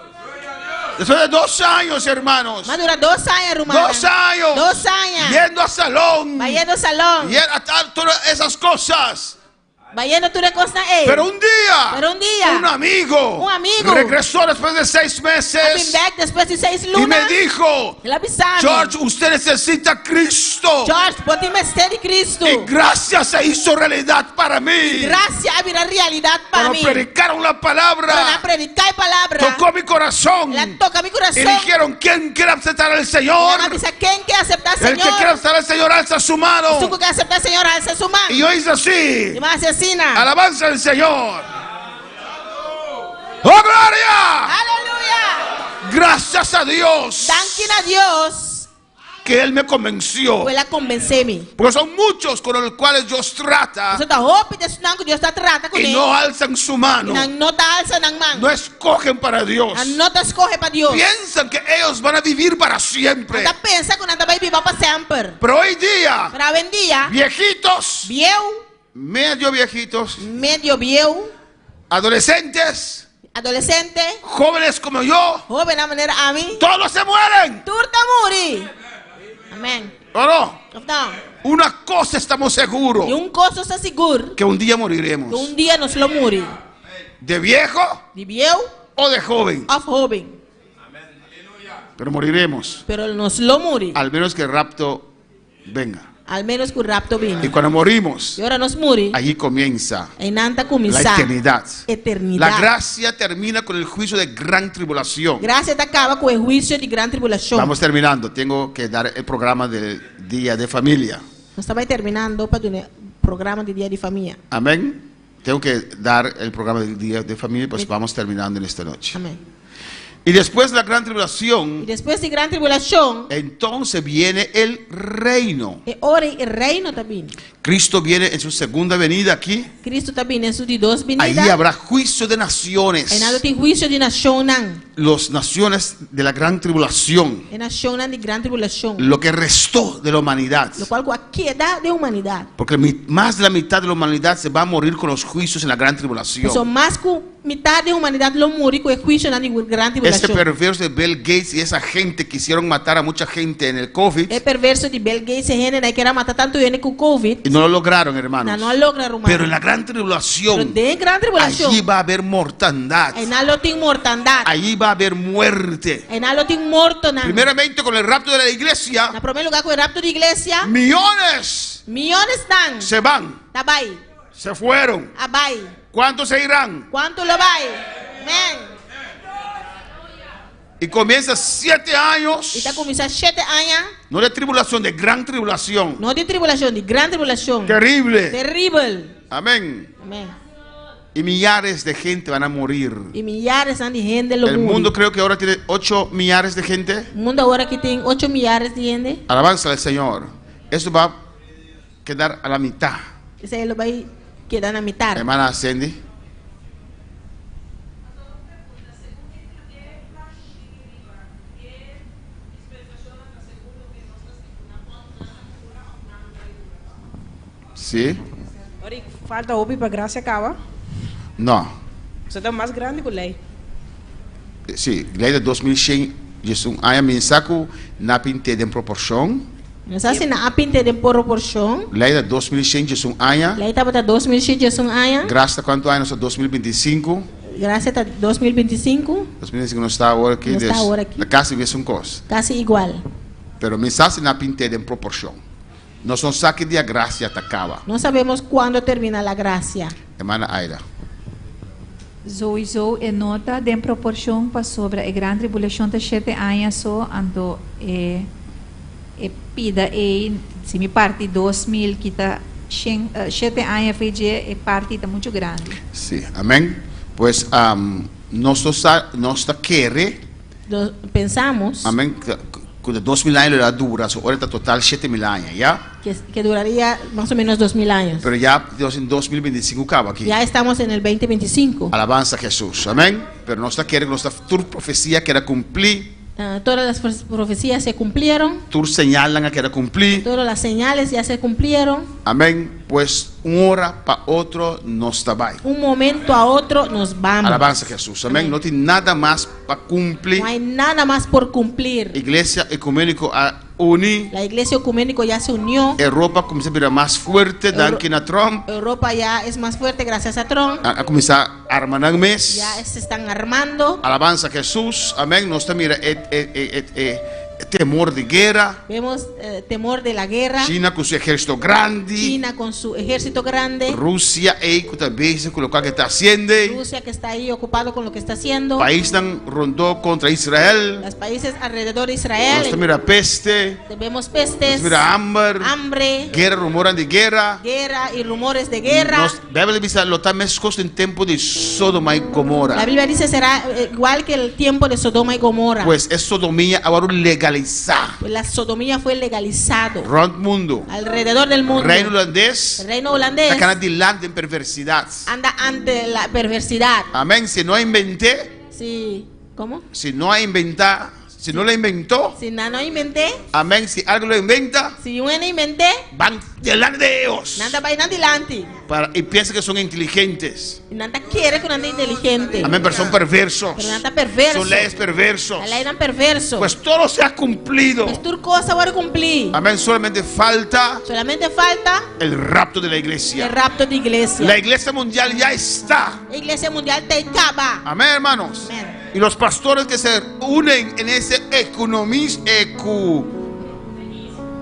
Después de 2 años, hermanos. M'a dura 2 aña, rumannan. 2 años. 2 aña. Yendo a salón. Bayendo salón. Yendo a tal, todas esas cosas. Bayendo tur e kosnan ei. Pero un día, Pero un día, un amigo, un amigo, regresó después de 6 meses. A bin bek despues di 6 Y luna. me dijo, El a bisa mi, George, usted necesita a Cristo. George, bo tin mester di Cristo. Y gracia se hizo realidad para mí. Gracia a bira realidad pa Cuando mi. predicaron la palabra, Cuando nan prediká e palabra, tocó mi corazón. El a toka mi kurason. Y dijeron, ¿quién quiere aceptar al Señor? Nan a bisa, ken ke aseptá El que Señor? quiere aceptar al Señor, alza su mano. Esun ku ke aseptá Señor, alsa su man. Y yo hice así. I m'a hasi asina. Alabanza al Señor. ¡Oh, gloria! ¡Aleluya! Gracias a Dios. Danki na Dios. Que Él me convenció. Ku El a konvensé mi. Porque son muchos con los cuales Dios trata. Pasobra ta hopi di esnan ku Dios ta trata kuné. Y no alzan su mano. I nan no ta alsa nan man. No escogen para Dios. Nan no ta skohe pa Dios. Piensan que ellos van a vivir para siempre. Nan ta pensa ku nan ta bai biba pa semper. Pero hoy día, Pero awendia, viejitos, bieu, medio viejitos, medio bieu, adolescentes, adolescente, jóvenes como yo, hóbennan manera ami, todos se mueren. Tur ta muri. Amén. ¿O no? Of no? Una cosa estamos seguros. Di un kos nos ta sigur. Que un día moriremos. Ku un dia nos lo muri. De viejo. Di bieu. O de joven. Of hóben. Pero moriremos. Pero nos lo muri. Al menos que el rapto venga. Al menos ku rapto bini. Y cuando morimos, I ora nos muri, allí comienza einan ta kuminsá la eternidad. Eternidat. La gracia termina con el juicio de gran tribulación. Grasia ta kaba ku e huisio di gran tribulashon. Vamos terminando. Tengo que dar el programa del día de familia. Nos ta bai terminando pa duna e programa di dia di famia. Amén. Tengo que dar el programa del día de familia, pues vamos terminando en esta noche. Amén. Y después de la gran I tribulación, despues di gran tribulashon, entonces viene el reino. e ora ei e reino ta bini. Cristo viene en su segunda venida aquí. Kristu ta bini den su di dos Ahí binida. habrá juicio de naciones. Einan lo tin huisio di nashonnan. Las naciones de la gran tribulación. E nashonnan di gran tribulashon. Lo que restó de la humanidad. Lokual ku a keda den humanidat. Porque más de la mitad de la humanidad se va a morir con los juicios en la gran tribulación. Pasobra mas ku mitar di humanidat lo muri ku e huisionan di gran Ese tribulashon. perverso de Bill Gates y esa gente quisieron matar a mucha gente en el COVID E perverso di Bill Gates e hendenan kier a mata tantu hende ku COVID. y no lo lograron, hermanos. Nan no a logra, ruman. Pero en la gran Pero tribulación, den gran tribulashon, allí va a haber mortandad. einan lo tin mortandat. Allí va a haber muerte. Einan lo tin mortonan. Primeramente con el rapto de la iglesia, Na promé lugá ku e rapto di iglesia, millones miónesnan se van, ta bai, se fueron. a bai. ¿Cuántos se irán? Kuantu lo bai? Amèn. Y comienza 7 años, I ta kuminsá shete aña, no de tribulación, de gran tribulación. no di tribulashon, di gran tribulashon. Terrible. Teribel. Amén. Amèn. Y millares de gente van a morir. I miaresnan di hende lo El muri. mundo creo que ahora tiene 8 millares de gente. Mundu awor aki tin 8 miares di hende. Alabanza al Señor. Eso va a quedar a la mitad. Esei lo bai keda na mitar. Hermana Sandy. Sí. Ora falta hopi pa grasia kaba. No. Esei ta mas grandi ku lei. Sí, lei di 2111 aña mi sa ku nan a pint'é den proporshon. No sa si nan a pint'é den proporshon. Lei ta 2111 aña. Lei tabata 2111 aña. Grasia ta kuantu aña? Nos ta 2025. Grasia ta 2025. 2025 nos ta awor aki. Nos ta awor aki. Ta kasi mesun kos. Kasi igual. Pero mi sa si nan a pint'é den proporshon. Nos no sa ki dia grasia ta kaba. No sabemos cuándo termina la gracia. Hermana Aida. Souiso e no ta den proporshon pasobra e gran tribulashon ta shete aña so, anto e e pida ei si mi parti 2000 kita shen shete aña fei dje e parti ta muchu grandi. Sí, amén. Pues nos no sa, nos ta kere. Nos pensamos. Amén, ku ta 2000 aña lo a dura, so ora ta total 7000 aña, ya? Que, que duraría más o menos 2000 años. Pero ya nos en 2025 kaba aki. Ya estamos en el 2025. Alabanza a Jesús, amén. Pero nos ta kere ku nos ta tur profesia keda kumplí. Ah, todas las profecías se cumplieron. Tur señalnan a keda kumplí. Todas las señales ya se cumplieron. Amén. Pues un ora pa otro nos ta bai. Un momento a otro nos vamos. Alabanza a Jesús. Amén. No tin nada mas pa cumpli. No hay nada más por cumplir. Iglesia Ecuménico a uni. La Iglesia Ecuménico ya se unió. Europa a cuminsa bira mas fuerte danki na Trump. Europa ya es más fuerte gracias a Trump. A cuminsa arma nan mes. Ya se están armando. Alabanza a Jesús. Amén. Nos ta mira e, e, e, e, temor di guera. Vemos temor de la guerra. China ku su ejército grandi. China con su ejército grande. Rusia ei ku ta bezig ku lokual ke ta hasiendo. Rusia que está ahí ocupado con lo que está haciendo. Paisnan rondó kontra Israel. Los países alrededor de Israel. Nos ta mira peste. Vemos pestes. Nos ta mira hamber. Hambre. Guera, rumornan di guera. Guerra y rumores de guerra. Nos, Bijbel ta bisa lo ta meskos den tempu di Sodoma i Gomora. La Biblia dice será eh, igual que el tiempo de Sodoma y Gomorra. Pues e sodomia a wòrdu legalisá. Pues la sodomía fue legalizado. Rònt mundu. Alrededor del mundo. Reino Hulandes. El reino holandés. Ta kana dilanti den perversidat. Anda ante la perversidad. Amén. Si no a inventé. Si, ¿cómo? Si no a inventá. Si no lo inventó. Si nan no invent'é. Amén. Si algo lo inventa. Si un hende invent'é. Van delante de ellos. Nan ta bai nan dilanti. Para, y piensa que son inteligentes. Y nan ta kere ku nan ta inteligente. Amén, pero son perversos. Pero nan ta perverso. Son leyes perversos. Nan leinan perverso. Pues todo se ha cumplido. Pues tur kos a wòrdu kumplí. Amén, solamente falta. Solamente falta. El rapto de la iglesia. El rapto di iglesia. La iglesia mundial ya está. E iglesia mundial ta ei kaba. Amén, hermanos. Amén. Y los pastores que se unen en ese economis ecu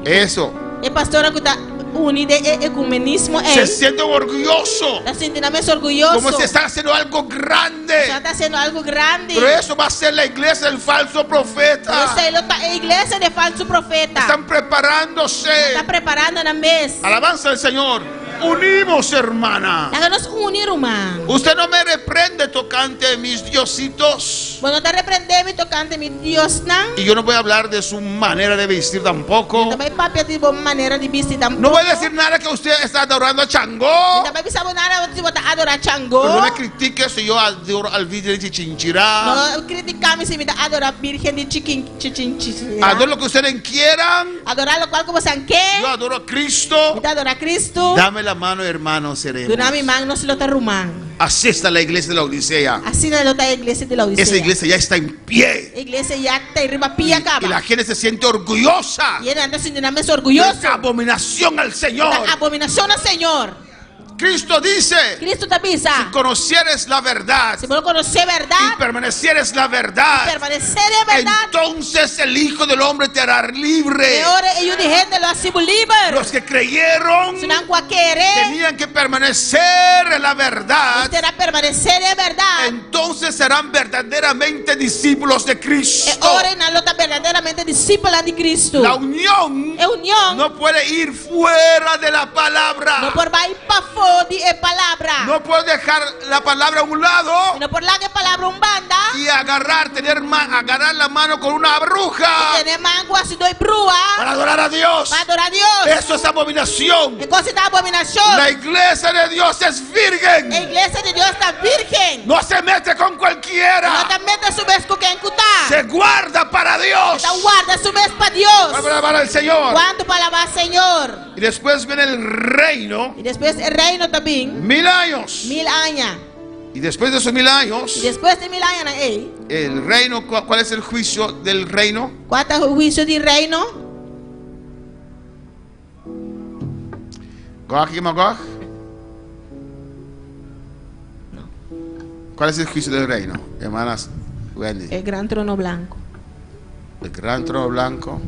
eso. E pastornan ku ta uni den e ecumenismo ei. Se sienten orgulloso. Ta sinti nan mes orguyoso. Como si están haciendo algo grande. Nan ta haciendo algo grande. Pero eso va a ser la iglesia del falso profeta. Pero esei lo ta e iglesia di falso profeta. Están preparándose. Nan ta preparando nan mes. Alabanza al Señor. unimos, hermana. Laga nos uni, ruman. Usted no me reprende tocante mis diositos. Bo no ta reprendé mi tokante mi diosnan. Y yo no voy a hablar de su manera de vestir tampoco. Mi no ta bai papia di bo manera di bisti tampoko. No voy a decir nada que usted está adorando a Changó. Mi ta bai bisa bo nada si bo ta adorá Changó. Pero no me critique si yo adoro al Virgen de Chichinchirá. No kritiká mi si mi ta adorá Virgen di Chichinchirá. Adoro lo que ustedes quieran. Adorá lokual ku bosan ke. Yo adoro a Cristo. Mi ta adorá Cristo. Dame la mano, hermano, seremos. Duna mi man, nos lo ta ruman. Así está la iglesia de Laodicea. Asina lo ta e iglesia di Laodicea. Esa iglesia ya está en pie. E iglesia ya ta riba pia kaba. Y la gente se siente orgullosa. Y e nan ta sinti nan mes orguyoso. Es abominación al Señor. Ta abominación na Señor. Cristo dice. Cristo ta bisa. Si conocieres la verdad. Si bo conoce berdad. Y permanecieres la verdad. Y permanecer e berdad. Entonces el Hijo del Hombre te hará libre. E ora e Yu di hende lo hasi bo liber. Los que creyeron. Esnan ku a kere. Tenían que permanecer en la verdad. Mester a permanecer e berdad. Entonces serán verdaderamente discípulos de Cristo. E ora nan lo ta berdaderamente disipelnan di Cristo. La unión. E union. No puede ir fuera de la palabra. No por bai pafó di e palabra. No puede dejar la palabra a un lado. No por laga e palabra un banda. Y agarrar, tener ma, agarrar la mano con una bruja. I tene man ku hasidó i brua. Para adorar a Dios. Pa adorá Dios. Eso es abominación. E kos ei ta abominashon. La iglesia de Dios es virgen. E iglesia di Dios ta virgen. No se mete con cualquiera. No ta mete su mes ku ken ku ta. Se guarda para Dios. E ta warda su mes pa Dios. Para alabar al Señor. Kuantu pa alabá Señor. Y después viene el reino. Y despues e reino ta bin. Mil años. Mil aña. Y después de esos mil años. Y despues di mil añanan ei. El reino, ¿cuál es el juicio del reino? Kua ta huisio di reino? Gog y Magog. No. ¿Cuál es el juicio del reino, hermanas Wendy? El gran trono blanco. El gran trono blanco.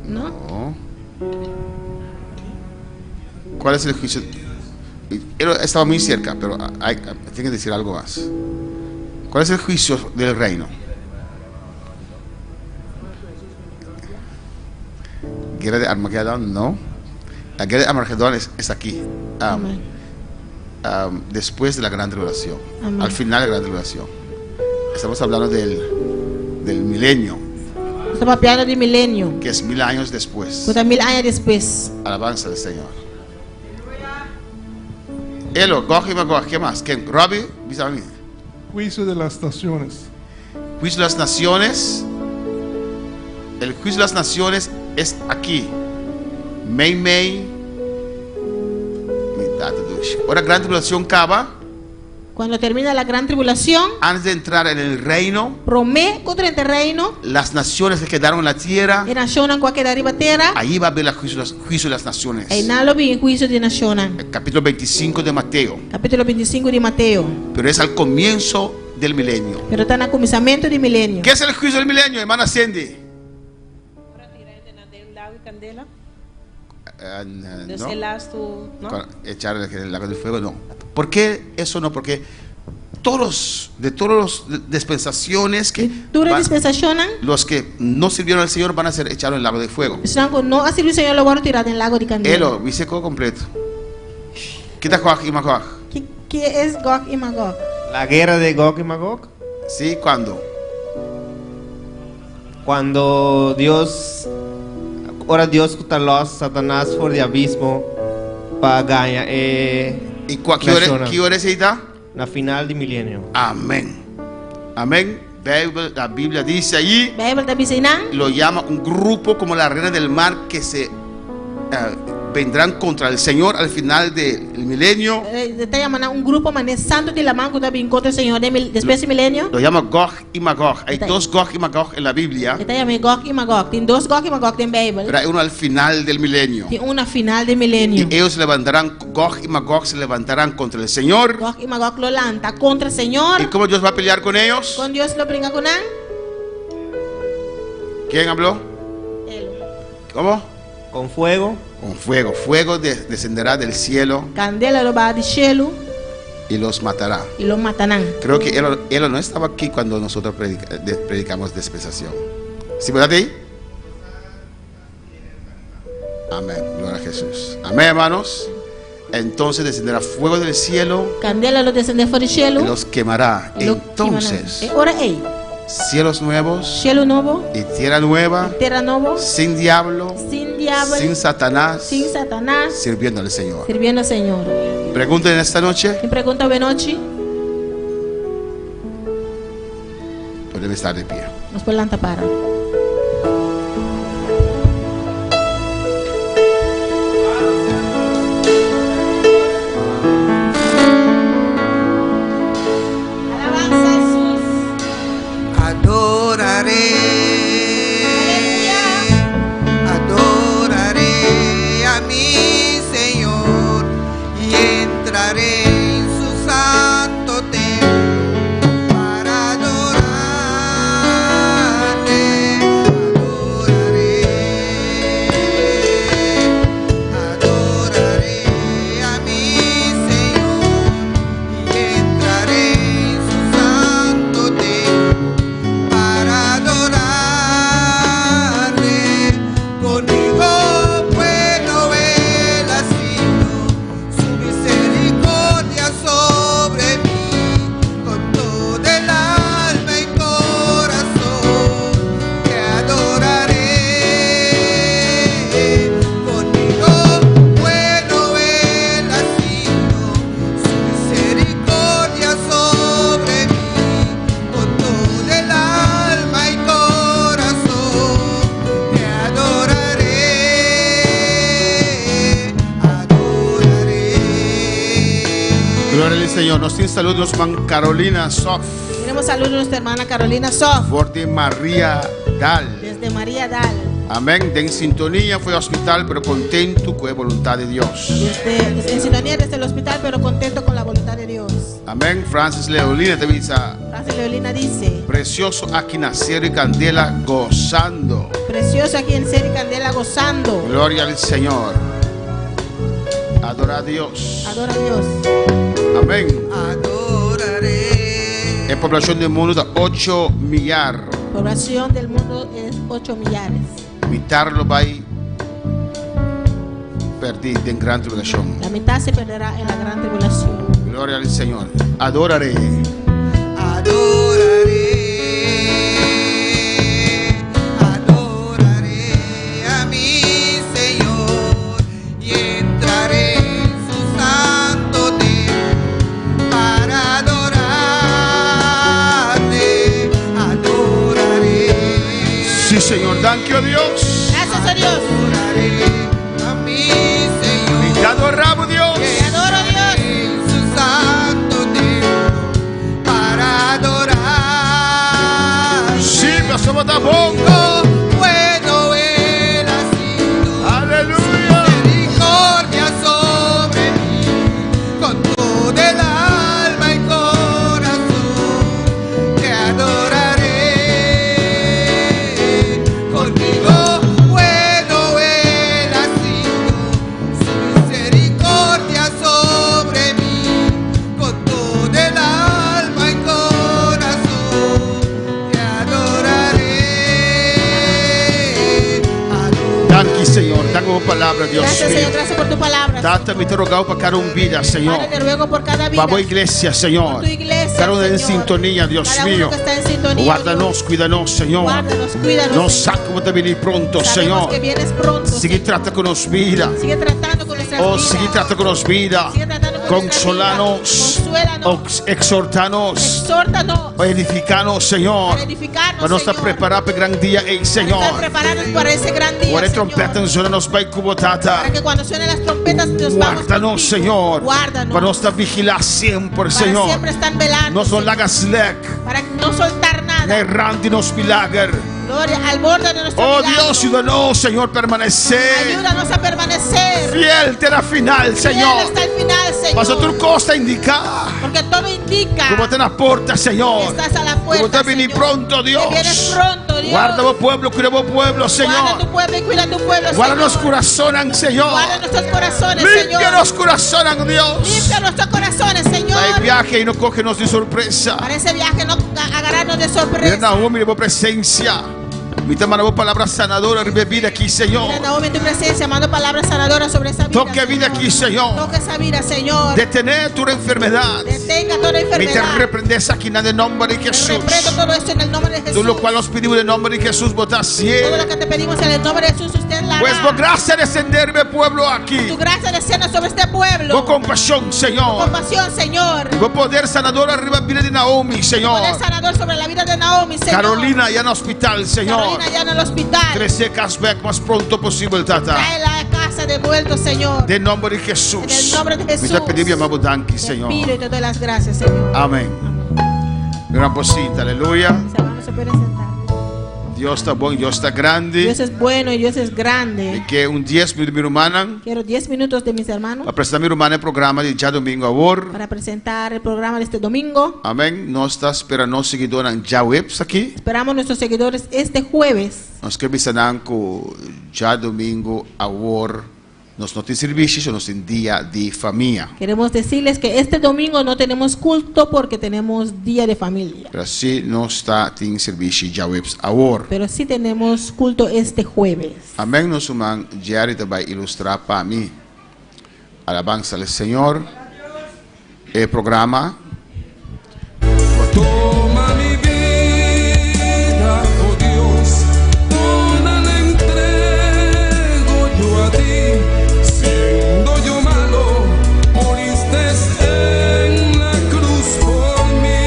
No. No. ¿Cuál es el juicio? Él estaba muy cerca, pero hay, tiene que decir algo más. ¿Cuál es el juicio del reino? Guerra de Armagedón, no. La guerra de Armagedón es, es aquí. Um, um, después de la gran tribulación. Amén. Al final de la gran tribulación. Estamos hablando del, del milenio. Nos ta papiando di milenio. Que es mil años después. Ku ta mil aña despues. Alabanza al Señor. Elo, Gog y Magog, ¿qué más? ¿Quién? Robbie, bisa mí. Juicio de las naciones. Juicio de las naciones. El juicio de las naciones es aquí. Mei Mei. Ora gran tribulación caba. Cuando termina la gran tribulación. Antes de entrar en el reino. Promé ku drenta e reino. Las naciones que quedaron en la tierra. E nashonnan ku a keda riba tera. Ahí va a haber el juicio, juicio de las naciones. Einan lo bin e huisio di nashonnan. El capítulo 25 de Mateo. Capítulo 25 di Mateo. Pero es al comienzo del milenio. Pero ta na kuminsamentu di milenio. ¿Qué es el juicio del milenio, hermana Cindy? Candela. Eh, Dus no. e lastu, no? Con echar el, el lago del fuego, no. ¿Por qué eso no? Porque todos, de todas las dispensaciones que Tur e van, dispensashonnan. los que no sirvieron al Señor van a ser echados en el lago de fuego. Esnan ku no a sirbi Señor lo wòrdu tirá den lago di kandela. Elo, biseco completo. Ki ta Gog y Magog? Ki es Gog y Magog? La guerra de Gog y Magog. Sí, ¿cuándo? Cuando Dios, ora Dios ku ta los Satanás for di abismo pa gaña e ¿Y cua, ki ora, nashonnan. ki ora esei ta? Na final di milenio. Amén. Amén. Bijbel, la Biblia dice allí, Bijbel ta bisa einan. lo llama un grupo como la reina del mar que se eh, vendrán contra el Señor al final del milenio. E ta yama nan un grupo manera santu di laman ku ta bin kontra Señor den mil, despues di milenio. Lo llama Gog y Magog. Hay Está- dos Gog y Magog en la Biblia, E ta yama Gog i Magog. Tin dos Gog i Magog den Bijbel. pero hay uno al final del milenio. Tin un na final di milenio. Y ellos se levantarán, Gog y Magog se levantarán contra el Señor. Gog i Magog lo lanta kontra Señor. ¿Y cómo Dios va a pelear con ellos? Kon Dios lo bringa ku nan? ¿Quién habló? ¿Cómo? Con fuego. Con fuego. Fuego descenderá del cielo Kandela lo baha di shelu y los matará. i lo mata nan. Creo que él, él no estaba aquí cuando nosotros predicamos dispensación. ¿Sí, verdad? Ahí? Amén. Gloria a Jesús. Amén, hermanos. Entonces descenderá fuego del cielo Kandela lo desendé for di y shelu. los quemará. I lo kima nan. Entonces, E ora ei, cielos nuevos shelu nobo, y tierra nueva, tera nobo, sin diablo, sin diabel, sin Satanás, sin Satanas, sirviendo al Señor. sirbiendo Señor. Pregunten esta noche, Mi pregunta awe nochi, pueden estar de pie. nos por lanta para. Alabanza a Jesús. Adoraré, adoraré a mi Señor y entraré en su santo templo para adorarle. Adoraré, adoraré a mi Señor y entraré en su santo templo para adorarle. Conmigo bueno él ha sido, su misericordia sobre mí, con todo el alma y corazón te adoraré. Conmigo bueno él ha sido, su misericordia sobre mí, con todo el alma y corazón te adoraré, adoraré. Gloria al Señor. Nos tiene saludos, man Carolina Sof, Tenemos saludos a nuestra hermana Carolina Sof, for di Maria Dal. desde María Dal. Amén. Den sintonia for di hospital, pero kontentu ku e boluntat di Dios. Desde, en sintonía desde el hospital, pero contento con la voluntad de Dios. Amén. Francis Leolina ta bisa. Francis Leolina dice, Precioso aki na Seru Candela gozando. precioso aquí en Seru Candela gozando. Gloria al Señor. Adora a Dios. Adora a Dios. Amén. Adoraré. E poblashon di mundu ta 8 miar. Población del mundo es 8 millares. Mitar lo bai pèrdè den gran tribulashon. La mitad se perderá en la gran tribulación. Gloria al Señor. Adoraré. Adoraré, adoraré a mi Señor y entraré en su santo templo para adorarle, adoraré. Sí, Señor. Danki, oh Dios. Gracias a Dios. Adoraré a mi Señor. I te adoramos, Dios. Te adoro, Dios. En su santo templo para adorar. Sí, pasó ta bon. Bueno él ha sido. Aleluya. Misericordia sobre mí, con todo el alma y corazón, te adoraré. Conmigo bueno él ha sido, su misericordia sobre mí, con todo el alma y corazón, te adoraré. Danki, Señor. Danki pa palabra, Dios Gracias, mío. Señor. Gracias por tu palabra. Tata, mi ta roga pa kada un bida, Señor. Padre, te ruego por cada vida. Pa bo iglesia, Señor. Por tu iglesia, Cada uno en Señor. sintonia, Dios Cada uno mío. que está en sintonía, Guárdanos, cuídanos, Señor. Guárdanos, cuídanos, Nos Señor. sa ku bo ta bini pronto, Sabemos Señor. que vienes pronto. Sigui trata ku nos bida. Sigue tratando con nuestras Oh, vidas. sigui trata ku nos bida. Sigue tratando con nuestras Konsolanos. vidas. Consuélanos. Oh, Ekshortános. Exhórtanos. Oh, edifikános, Señor. Para edificarnos, Pa nos ta Señor. prepará pa e gran dia, ei, Para Señor. estar preparados para ese gran día, Ora Señor. tròmpèt zona nos bai ku bo, Tata. Para que cuando suenen las trompetas nos vamos Guárdanos, contigo. Señor. Guárdanos. Pa nos ta vigilá semper, Para Señor. siempre estar velando. Nos no Señor. laga slèk. Para no soltar nada. Na rant di nos milager. Gloria al borde de nuestro Oh milagro. Dios, ayúdanos, Señor, permanesé. Ayúdanos a permanecer. Fiel te la final, Fiel Señor. hasta el final, Señor. Paso tur kos ta indiká. Porque todo indica Ku bo ta na porta, Señor. que estás a la Ku bo puerta, ta bini Señor. pronto, Dios. Que vienes pronto, Dios. Warda bo pueblo, kuida bo pueblo, Guarda Señor. tu pueblo y cuida tu pueblo, Warda Señor. nos kurason, Señor. Guarda nuestros corazones, Limpia Señor. nos kurason, Dios. Limpia nuestros corazones, Señor. Pa e biahe ei no kohe nos di sorpresa. Para ese viaje no agarrarnos de Mira sorpresa. Nahum, mira bo presensia. Mi ta manda bo palabra sanadora riba e bida aki, Señor. Mira Naomi en tu presencia, mando palabra sanadora sobre esa vida. Toca e bida aki, Señor. Toca esa vida, Señor. Detené tur enfermedad. Detenga toda Mi ta enfermedad. reprendé esakinan den nomber di Jesús. Reprendo todo esto en el nombre de Tur Jesús. lokual nos pidimos den nomber di Jesús, bo ta hasié. Todo lo que te pedimos en el nombre de Jesús, usted la Pues hará. bo gracia descendé riba e pueblo aki. Tu gracia descienda sobre este pueblo. Bo compasión, Señor. Compasión, Señor. Bo poder sanador ariba bida di Naomi, Señor. Poder sanador sobre la vida de Naomi, Señor. Carolina ya na hospital, Señor. Carolina ya en el hospital. Trese cas bek mas pronto posibel, Tata. Tráela a casa de vuelta, Señor. Den nomber di Jesús. En el nombre de Mi ta Jesús. pidi bo yama bo danki, Te Señor. pido y te doy las gracias, Señor. Amén. Gran posita, aleluya. Mis hermanos se pueden sentar. Dios ta bon, Dios ta grandi. Dios es bueno y Dios es grande. Mi ke un dies minuut di mi rumannan Quiero 10 minutos de mis hermanos pa presenta mi rumannan e programa di djadomingo awor. para presentar el programa de este domingo. Amén. Nos ta spera nos siguidónan djaweps aki. Esperamos nuestros seguidores este jueves. Nos ke bisa nan ku djadomingo awor Nos no tin sirbishi, so nos tin dia di famia. Queremos decirles que este domingo no tenemos culto porque tenemos día de familia. Pero si nos ta tin sirbishi djaweps awor. Pero sí tenemos culto este jueves. Amen nos ruman Jerry ta bai ilustra pa mi. Alabansa al Señor. E programa. Toma mi bida, oh Dios, toda la entrego yo a ti. Siendo yo malo, moriste en la cruz por mi.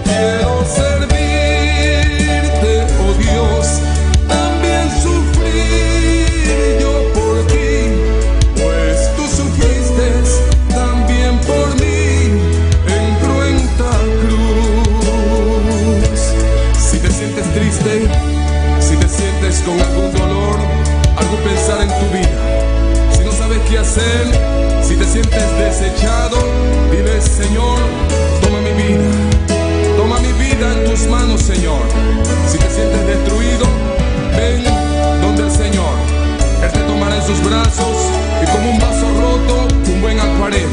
Quiero servirte, oh Dios, también sufrir yo por ti, pues tú sufriste también por mi en cruenta cruz. Si te sientes triste, si te sientes con algún dolor, algún pensar en tu vida, si no sabes qué hacer, si te sientes desechado, dile, Señor, toma mi vida, toma mi vida en tus manos, Señor. Si te sientes destruido, ven donde el Señor. Él te tomará en sus brazos y como un vaso roto, un buen alfarero,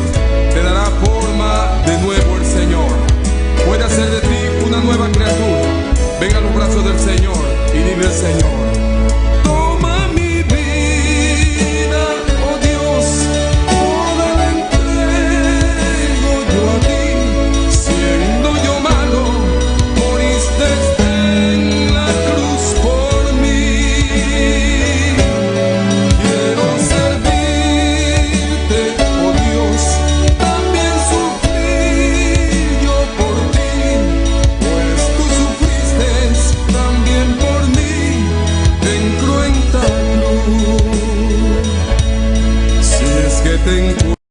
te dará forma de nuevo el Señor. Puede hacer de ti una nueva criatura. Ven a los brazos del Señor y dile al Señor, Toma mi vida, oh Dios, toda la entrego yo a ti. Siendo yo malo, moriste en la cruz por mi. Quiero servirte, oh Dios, también sufrir yo por ti, pues tú sufriste también por mí en cruenta cruz. Si es que te encuentro.